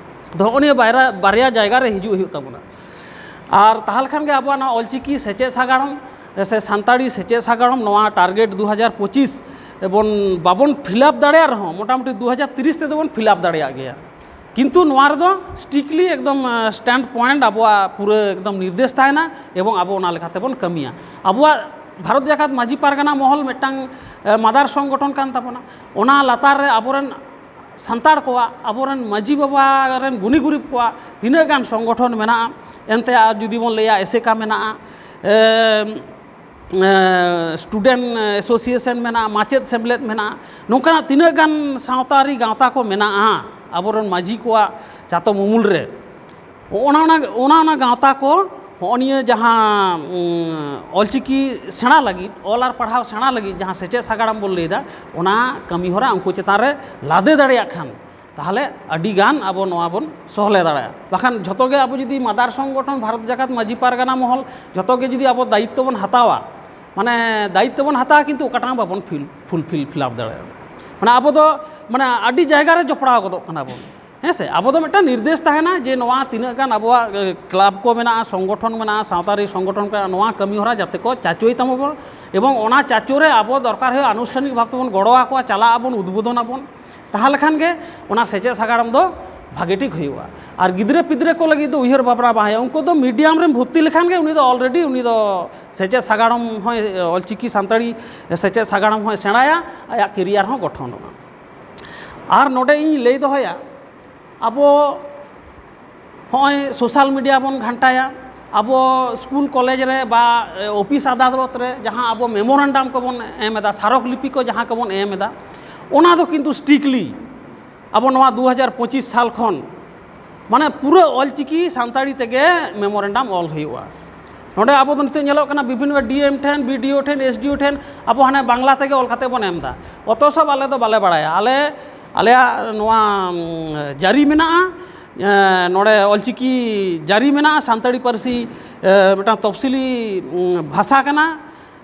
ᱛᱚ ᱦᱚᱸᱜᱼᱚ ᱱᱤᱭᱟᱹ ᱵᱟᱭᱨᱟ-, ᱵᱟᱨᱭᱟ ᱡᱟᱭᱜᱟ ᱨᱮ ᱦᱤᱡᱩᱜ ᱦᱩᱭᱩᱜ ᱛᱟᱵᱚᱱᱟ᱾ ᱟᱨ ᱛᱟᱦᱚᱞᱮ ᱠᱷᱟᱱ ᱜᱮ ᱟᱵᱚᱣᱟᱜ ᱱᱚᱣᱟ ᱚᱞᱪᱤᱠᱤ ᱥᱮᱪᱮᱫ ᱥᱟᱜᱟᱲᱚᱢ ᱥᱮ ᱥᱟᱱᱛᱟᱲᱤ ᱥᱮᱪᱮᱫ ᱥᱟᱜᱟᱲᱚᱢ ᱱᱚᱣᱟ ᱴᱟᱨᱜᱮᱴ ᱫᱩ ᱦᱟᱡᱟᱨ ᱯᱚᱸᱪᱤᱥ ᱵᱚᱱ ᱵᱟᱵᱚᱱ ᱯᱷᱤᱞᱟᱯ ᱫᱟᱲᱮᱭᱟᱜ ᱨᱮᱦᱚᱸ, ᱢᱚᱴᱟᱢᱩᱴᱤ ᱫᱩ ᱦᱟᱡᱟᱨ ᱛᱤᱨᱤᱥ ᱛᱮᱫᱚ ᱵᱚᱱ ᱯᱷᱤᱞᱟᱯ ᱫᱟᱲᱮᱭᱟᱜ ᱜᱮᱭᱟ᱾ ᱠᱤᱱᱛᱩ ᱱᱚᱣᱟ ᱨᱮᱫᱚ ᱥᱴᱨᱤᱠᱴᱞᱤ ᱮᱠᱫᱚᱢ ᱥᱴᱮᱱᱰ ᱯᱚᱭᱮᱱᱴ ᱟᱵᱚᱣᱟᱜ ᱯᱩᱨᱟᱹ ᱮᱠᱫᱚᱢ ᱱᱤᱨᱫᱮᱥ ᱛᱟᱦᱮᱱᱟ ᱮᱵᱚᱝ ᱟᱵᱚ ᱚᱱᱟ ᱞᱮᱠᱟᱛᱮ ᱵᱚᱱ ᱠᱟᱹᱢᱤᱭᱟ᱾ ᱟᱵᱚᱣᱟᱜ ᱵᱷᱟᱨᱚᱛ ᱡᱟᱠᱟᱛ ᱢᱟᱹᱡᱷᱤ ᱯᱟᱨᱜᱟᱱᱟ ᱢᱚᱦᱚᱞ ᱢᱤᱫᱴᱟᱝ ᱢᱟᱫᱟᱨ ᱥᱚᱝᱜᱚᱴᱷᱚᱱ ᱠᱟᱱ ᱛᱟᱵᱚᱱᱟ᱾ ᱚᱱᱟ ᱞᱟᱛᱟᱨ ᱨᱮ ᱟᱵᱚᱨᱮᱱ ᱥᱟᱱᱛᱟᱲ ᱠᱚᱣᱟᱜ, ᱟᱵᱚᱨᱮᱱ ᱢᱟᱹᱡᱷᱤ ᱵᱟᱵᱟ ᱨᱮᱱ ᱜᱩᱱᱤ ᱜᱩᱨᱤᱵ ᱠᱚᱣᱟᱜ ᱛᱤᱱᱟᱹᱜ ᱜᱟᱱ ᱥᱚᱝᱜᱚᱴᱷᱚᱱ ᱢᱮᱱᱟᱜᱼᱟ, ᱮᱱᱛᱮ ᱟᱨ ᱡᱩᱫᱤ ᱵᱚᱱ ᱞᱟᱹᱭᱟ ᱮᱥᱮᱠᱟ ᱢᱮᱱᱟᱜᱼᱟ, student association ᱢᱮᱱᱟᱜᱼᱟ, ᱢᱟᱪᱮᱫ ᱥᱮᱢᱞᱮᱫ ᱢᱮᱱᱟᱜᱼᱟ, ᱱᱚᱝᱠᱟᱱᱟᱜ ᱛᱤᱱᱟᱹᱜ ᱜᱟᱱ ᱥᱟᱶᱛᱟ ᱟᱹᱨᱤ ᱜᱟᱶᱛᱟ ᱠᱚ ᱢᱮᱱᱟᱜᱼᱟ ᱟᱵᱚᱨᱮᱱ ᱢᱟᱹᱡᱷᱤ ᱠᱚᱣᱟᱜ ᱪᱟᱛᱚᱢ ᱩᱢᱩᱞ ᱨᱮ, ᱚᱱᱟ ᱚᱱᱟ ᱚᱱᱟ ᱚᱱᱟ ᱜᱟᱶᱛᱟ ᱠᱚ ᱦᱚᱸᱜᱼᱚ ᱱᱤᱭᱟᱹ ᱡᱟᱦᱟᱸ ᱚᱞᱪᱤᱠᱤ ᱥᱮᱬᱟ ᱞᱟᱹᱜᱤᱫ, ᱚᱞ ᱟᱨ ᱯᱟᱲᱦᱟᱣ ᱥᱮᱬᱟ ᱞᱟᱹᱜᱤᱫ ᱡᱟᱦᱟᱸ ᱥᱮᱪᱮᱫ ᱥᱟᱜᱟᱲᱚᱢ ᱵᱚᱱ ᱞᱟᱹᱭᱫᱟ, ᱚᱱᱟ ᱠᱟᱹᱢᱤ ᱦᱚᱨᱟ ᱩᱱᱠᱩ ᱪᱮᱛᱟᱱ ᱨᱮ ᱞᱟᱫᱮ ᱫᱟᱲᱮᱭᱟᱜ ᱠᱷᱟᱱ, ᱛᱟᱦᱚᱞᱮ ᱟᱹᱰᱤ ᱜᱟᱱ ᱟᱵᱚ ᱱᱚᱣᱟ ᱵᱚᱱ ᱥᱚᱦᱞᱮ ᱫᱟᱲᱮᱭᱟᱜᱼᱟ᱾ ᱵᱟᱠᱷᱟᱱ ᱡᱷᱚᱛᱚ ᱜᱮ ᱟᱵᱚ ᱡᱩᱫᱤ ᱢᱟᱫᱟᱨ ᱥᱚᱝᱜᱚᱴᱷᱚᱱ, ᱵᱷᱟᱨᱚᱛ ᱡᱟᱠᱟᱛ ᱢᱟᱹᱡᱷᱤ ᱯᱟᱨᱜᱟᱱᱟ ᱢᱚᱦᱚᱞ, ᱡᱷᱚᱛᱚ ᱜᱮ ᱡᱩᱫᱤ ᱟᱵᱚ ᱫᱟᱭᱤᱛᱛᱚ ᱵᱚᱱ ᱦᱟᱛᱟᱣᱟ, ᱢᱟᱱᱮ ᱫᱟᱭᱤᱛᱛᱚ ᱵᱚᱱ ᱦᱟᱛᱟᱣᱟ, ᱠᱤᱱᱛᱩ ᱚᱠᱟᱴᱟᱜ ᱦᱚᱸ ᱵᱟᱵᱚᱱ ᱯᱷᱤᱞ ᱯᱷᱩᱞᱯᱷᱤᱞ ᱯᱷᱤᱞᱟᱯ ᱫᱟᱲᱮᱭᱟᱜᱼᱟ᱾ ᱢᱟᱱᱮ ᱟᱵᱚ ᱫᱚ ᱢᱟᱱᱮ ᱟᱹᱰᱤ ᱡᱟᱭᱜᱟ ᱨᱮ ᱡᱚᱯᱲᱟᱣ ᱜᱚᱫᱚᱜ ᱠᱟᱱᱟ ᱵᱚᱱ᱾ ᱦᱮᱸ ᱥᱮ, ᱟᱵᱚ ᱫᱚ ᱢᱤᱫᱴᱟᱝ ᱱᱤᱨᱫᱮᱥ ᱛᱟᱦᱮᱱᱟ ᱡᱮ ᱱᱚᱣᱟ ᱛᱤᱱᱟᱹᱜ ᱜᱟᱱ ᱟᱵᱚᱣᱟᱜ ᱠᱞᱟᱵᱽ ᱠᱚ ᱢᱮᱱᱟᱜᱼᱟ, ᱥᱚᱝᱜᱚᱴᱷᱚᱱ ᱢᱮᱱᱟᱜᱼᱟ, ᱥᱟᱶᱛᱟ ᱟᱹᱨᱤ ᱥᱚᱝᱜᱚᱴᱷᱚᱱ ᱠᱚ ᱢᱮᱱᱟᱜᱼᱟ, ᱱᱚᱣᱟ ᱠᱟᱹᱢᱤ ᱦᱚᱨᱟ ᱡᱟᱛᱮ ᱠᱚ ᱪᱟᱪᱳᱭ ᱛᱟᱵᱚᱱ ᱢᱟ᱾ ᱮᱵᱚᱝ ᱚᱱᱟ ᱪᱟᱪᱳ ᱨᱮ ᱟᱵᱚ ᱫᱚᱨᱠᱟᱨ ᱦᱩᱭᱩᱜᱼᱟ, ᱟᱱᱩᱥᱴᱷᱟᱱᱤᱠ ᱵᱷᱟᱵᱽ ᱛᱮᱵᱚᱱ ᱜᱚᱲᱚ ᱟᱠᱚᱣᱟ, ᱪᱟᱞᱟᱜ ᱟᱵᱚᱱ, ᱩᱫᱽᱵᱳᱫᱚᱱ ᱟᱵᱚᱱ᱾ ᱛᱟᱦᱚᱞᱮ ᱠᱷᱟᱱ ᱜᱮ ᱚᱱᱟ ᱥᱮᱪᱮᱫ ᱥᱟᱜᱟᱲᱚᱢ ᱫᱚ ᱵᱷᱟᱜᱮ ᱴᱷᱤᱠ ᱦᱩᱭᱩᱜᱼᱟ᱾ ᱟᱨ ᱜᱤᱫᱽᱨᱟᱹ ᱯᱤᱫᱽᱨᱟᱹ ᱠᱚ ᱞᱟᱹᱜᱤᱫ ᱫᱚ ᱩᱭᱦᱟᱹᱨ ᱵᱷᱟᱵᱽᱱᱟ ᱵᱟᱝ ᱦᱩᱭᱩᱜᱼᱟ, ᱩᱱᱠᱩ ᱫᱚ ᱢᱤᱰᱤᱭᱟᱢ ᱨᱮᱢ ᱵᱷᱚᱨᱛᱤ ᱞᱮᱠᱷᱟᱱ ᱜᱮ ᱩᱱᱤ ᱫᱚ ᱚᱞᱨᱮᱰᱤ ᱩᱱᱤ ᱫᱚ ᱥᱮᱪᱮᱫ ᱥᱟᱜᱟᱲᱚᱢ ᱦᱚᱸᱭ, ᱚᱞᱪᱤᱠᱤ ᱥᱟᱱᱛᱟᱲᱤ ᱥᱮᱪᱮᱫ ᱥᱟᱜᱟᱲᱚᱢ ᱦᱚᱸᱭ ᱥᱮᱬᱟᱭᱟ, ᱟᱭᱟᱜ ᱠᱮᱨᱤᱭᱟᱨ ᱦᱚᱸ ᱜᱚᱴᱷᱚᱱᱚᱜᱼᱟ᱾ ᱟᱨ ᱱᱚᱰᱮ ᱤᱧ ᱞᱟᱹᱭ ᱫᱚᱦᱚᱭᱟ, ᱟᱵᱚ ᱦᱚᱸᱜᱼᱚᱭ ᱥᱳᱥᱟᱞ ᱢᱤᱰᱤᱭᱟ ᱵᱚᱱ ᱜᱷᱟᱱᱴᱟᱭᱟ, ᱟᱵᱚ ᱥᱠᱩᱞ ᱠᱚᱞᱮᱡᱽ ᱨᱮ ᱵᱟ ᱚᱯᱷᱤᱥ ᱟᱫᱟᱞᱚᱛ ᱨᱮ ᱡᱟᱦᱟᱸ ᱟᱵᱚ ᱢᱮᱢᱳᱨᱮᱱᱰᱟᱢ ᱠᱚᱵᱚᱱ ᱮᱢ ᱮᱫᱟ, ᱥᱟᱨᱚᱠ ᱞᱤᱯᱤ ᱠᱚ ᱡᱟᱦᱟᱸ ᱠᱚᱵᱚᱱ ᱮᱢ ᱮᱫᱟ, ᱚᱱᱟ ᱫᱚ ᱠᱤᱱᱛᱩ ᱥᱴᱨᱤᱠᱴᱞᱤ ᱟᱵᱚ ᱱᱚᱣᱟ ᱫᱩ ᱦᱟᱡᱟᱨ ᱯᱚᱸᱪᱤᱥ ᱥᱟᱞ ᱠᱷᱚᱱ ᱢᱟᱱᱮ ᱯᱩᱨᱟᱹ ᱚᱞᱪᱤᱠᱤ ᱥᱟᱱᱛᱟᱲᱤ ᱛᱮᱜᱮ ᱢᱮᱢᱳᱨᱮᱱᱰᱟᱢ ᱚᱞ ᱦᱩᱭᱩᱜᱼᱟ᱾ ᱱᱚᱰᱮ ᱟᱵᱚ ᱫᱚ ᱱᱤᱛᱚᱜ ᱧᱮᱞᱚᱜ ᱠᱟᱱᱟ ᱵᱤᱵᱷᱤᱱᱱᱚ ᱰᱤ ᱮᱢ ᱴᱷᱮᱱ, ᱵᱤ ᱰᱤ ᱳ ᱴᱷᱮᱱ, ᱮᱥ ᱰᱤ ᱳ ᱴᱷᱮᱱ ᱟᱵᱚ ᱦᱟᱱᱮ ᱵᱟᱝᱞᱟ ᱛᱮᱜᱮ ᱚᱞ ᱠᱟᱛᱮ ᱵᱚᱱ ᱮᱢ ᱮᱫᱟ, ᱚᱛᱷᱚᱪᱚ ᱟᱞᱮ ᱫᱚ ᱵᱟᱞᱮ ᱵᱟᱲᱟᱭᱟ᱾ ᱟᱞᱮ, ᱟᱞᱮᱭᱟᱜ ᱱᱚᱣᱟ ᱩᱢ, ᱡᱟᱹᱨᱤ ᱢᱮᱱᱟᱜᱼᱟ, ᱮ, ᱱᱚᱰᱮ ᱚᱞᱪᱤᱠᱤ ᱡᱟᱹᱨᱤ ᱢᱮᱱᱟᱜᱼᱟ, ᱥᱟᱱᱛᱟᱲᱤ ᱯᱟᱹᱨᱥᱤ ᱮ, ᱢᱤᱫᱴᱟᱝ ᱛᱚᱯᱥᱤᱞᱤ ᱩᱢ, ᱵᱷᱟᱥᱟ ᱠᱟᱱᱟ,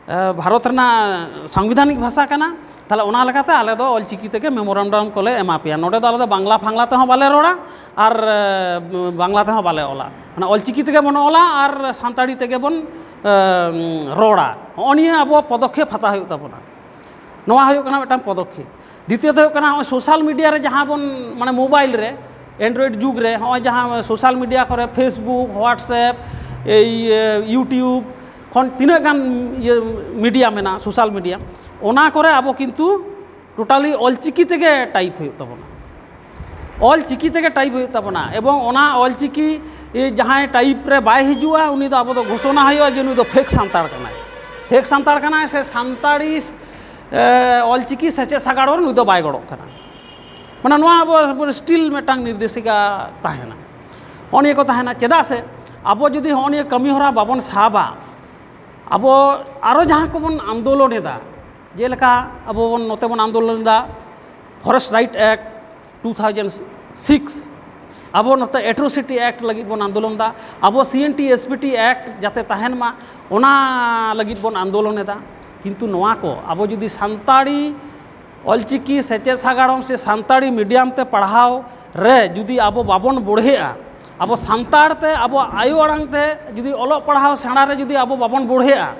ᱮ, ᱵᱷᱟᱨᱚᱛ ᱨᱮᱱᱟᱜ ᱥᱟᱝᱵᱤᱫᱷᱟᱱᱤᱠ ᱵᱷᱟᱥᱟ ᱠᱟᱱᱟ᱾ ᱛᱟᱦᱚᱞᱮ ᱚᱱᱟ ᱞᱮᱠᱟᱛᱮ ᱟᱞᱮ ᱫᱚ ᱚᱞᱪᱤᱠᱤ ᱛᱮᱜᱮ ᱢᱮᱢᱳᱨᱮᱱᱰᱟᱢ ᱠᱚᱞᱮ ᱮᱢᱟ ᱯᱮᱭᱟ᱾ ᱱᱚᱰᱮ ᱫᱚ ᱟᱞᱮ ᱫᱚ ᱵᱟᱝᱞᱟ ᱯᱷᱟᱝᱞᱟ ᱛᱮᱦᱚᱸ ᱵᱟᱞᱮ ᱨᱚᱲᱟ ᱟᱨ, ᱮ, ᱵᱟᱝᱞᱟ ᱛᱮᱦᱚᱸ ᱵᱟᱞᱮ ᱚᱞᱟ᱾ ᱚᱱᱟ ᱚᱞᱪᱤᱠᱤ ᱛᱮᱜᱮ ᱵᱚᱱ ᱚᱞᱟ ᱟᱨ ᱥᱟᱱᱛᱟᱲᱤ ᱛᱮᱜᱮ ᱵᱚᱱ, ᱮ, ᱨᱚᱲᱟ᱾ ᱦᱚᱸᱜᱼᱚ ᱱᱤᱭᱟᱹ ᱟᱵᱚ ᱯᱚᱫᱚᱠᱷᱮᱯ ᱦᱟᱛᱟᱣ ᱦᱩᱭᱩᱜ ᱛᱟᱵᱚᱱᱟ᱾ ᱱᱚᱣᱟ ᱦᱩᱭᱩᱜ ᱠᱟᱱᱟ ᱢᱤᱫᱴᱟᱝ ᱯᱚᱫᱚᱠᱷᱮᱯ᱾ ᱫᱤᱛᱤᱭᱚᱛ ᱦᱩᱭᱩᱜ ᱠᱟᱱᱟ, ᱱᱚᱜᱼᱚᱭ social media ᱨᱮ ᱡᱟᱦᱟᱸ ᱵᱚᱱ, ᱢᱟᱱᱮ, mobile ᱨᱮ, Android ᱡᱩᱜᱽ ᱨᱮ, ᱱᱚᱜᱼᱚᱭ ᱡᱟᱦᱟᱸ social media ᱠᱚᱨᱮ, Facebook, WhatsApp, ᱮᱭ, ᱮ, YouTube ᱠᱷᱚᱱ ᱛᱤᱱᱟᱹᱜ ᱜᱟᱱ ᱤᱭᱟᱹ media ᱢᱮᱱᱟᱜᱼᱟ, social media, ᱚᱱᱟ ᱠᱚᱨᱮ ᱟᱵᱚ ᱠᱤᱱᱛᱩ totally ᱚᱞᱪᱤᱠᱤ ᱛᱮᱜᱮ type ᱦᱩᱭᱩᱜ ᱛᱟᱵᱚᱱᱟ᱾ ᱚᱞᱪᱤᱠᱤ ᱛᱮᱜᱮ type ᱦᱩᱭᱩᱜ ᱛᱟᱵᱚᱱᱟ᱾ ᱮᱵᱚᱝ ᱚᱱᱟ ᱚᱞᱪᱤᱠᱤ, ᱮ, ᱡᱟᱦᱟᱸᱭ type ᱨᱮ ᱵᱟᱭ ᱦᱤᱡᱩᱜᱼᱟ, ᱩᱱᱤ ᱫᱚ ᱟᱵᱚ ᱫᱚ ᱜᱷᱳᱥᱚᱱᱟ ᱦᱩᱭᱩᱜᱼᱟ ᱡᱮ ᱱᱩᱭ ᱫᱚ fake ᱥᱟᱱᱛᱟᱲ ᱠᱟᱱᱟᱭ᱾ Fake ᱥᱟᱱᱛᱟᱲ ᱠᱟᱱᱟᱭ ᱥᱮ ᱥᱟᱱᱛᱟᱲᱤ, ᱮ, ᱚᱞᱪᱤᱠᱤ ᱥᱮᱪᱮᱫ ᱥᱟᱜᱟᱲ ᱨᱮ ᱱᱩᱭ ᱫᱚ ᱵᱟᱭ ᱜᱚᱲᱚᱜ ᱠᱟᱱᱟ᱾ ᱢᱟᱱᱮ ᱱᱚᱣᱟ ᱟᱵᱚ, ᱟᱵᱚ still ᱢᱤᱫᱴᱟᱝ ᱱᱤᱨᱫᱮᱥᱤᱠᱟ ᱛᱟᱦᱮᱱᱟ᱾ ᱦᱚᱸᱜᱼᱚ ᱱᱤᱭᱟᱹ ᱠᱚ ᱛᱟᱦᱮᱱᱟ᱾ ᱪᱮᱫᱟᱜ ᱥᱮ ᱟᱵᱚ ᱡᱩᱫᱤ ᱦᱚᱸᱜᱼᱚ ᱱᱤᱭᱟᱹ ᱠᱟᱹᱢᱤ ᱦᱚᱨᱟ ᱵᱟᱵᱚᱱ ᱥᱟᱵᱟ, ᱟᱵᱚ ᱟᱨᱚ ᱡᱟᱦᱟᱸ ᱠᱚᱵᱚᱱ ᱟᱱᱫᱳᱞᱚᱱ ᱮᱫᱟ, ᱡᱮᱞᱮᱠᱟ ᱟᱵᱚ ᱵᱚᱱ ᱱᱚᱛᱮ ᱵᱚᱱ ᱟᱱᱫᱳᱞᱚᱱ ᱮᱫᱟ Forest Right Act two thousand six, ᱟᱵᱚ ᱱᱚᱛᱮ Atrocity Act ᱞᱟᱹᱜᱤᱫ ᱵᱚᱱ ᱟᱱᱫᱳᱞᱚᱱ ᱮᱫᱟ, ᱟᱵᱚ C N T S P T Act ᱡᱟᱛᱮ ᱛᱟᱦᱮᱱ ᱢᱟ, ᱚᱱᱟ ᱞᱟᱹᱜᱤᱫ ᱵᱚᱱ ᱟᱱᱫᱳᱞᱚᱱ ᱮᱫᱟ᱾ ᱠᱤᱱᱛᱩ ᱱᱚᱣᱟ ᱠᱚ ᱟᱵᱚ ᱡᱩᱫᱤ ᱥᱟᱱᱛᱟᱲᱤ ᱚᱞᱪᱤᱠᱤ ᱥᱮᱪᱮᱫ ᱥᱟᱜᱟᱲᱚᱢ ᱥᱮ ᱥᱟᱱᱛᱟᱲᱤ medium ᱛᱮ ᱯᱟᱲᱦᱟᱣ ᱨᱮ ᱡᱩᱫᱤ ᱟᱵᱚ ᱵᱟᱵᱚᱱ ᱵᱚᱲᱦᱮᱜᱼᱟ, ᱟᱵᱚ ᱥᱟᱱᱛᱟᱲ ᱛᱮ, ᱟᱵᱚᱣᱟᱜ ᱟᱭᱳ ᱟᱲᱟᱝ ᱛᱮ ᱡᱩᱫᱤ ᱚᱞᱚᱜ ᱯᱟᱲᱦᱟᱣ ᱥᱮᱬᱟ ᱨᱮ ᱡᱩᱫᱤ ᱟᱵᱚ ᱵᱟᱵᱚᱱ ᱵᱚᱲᱦᱮᱜᱼᱟ,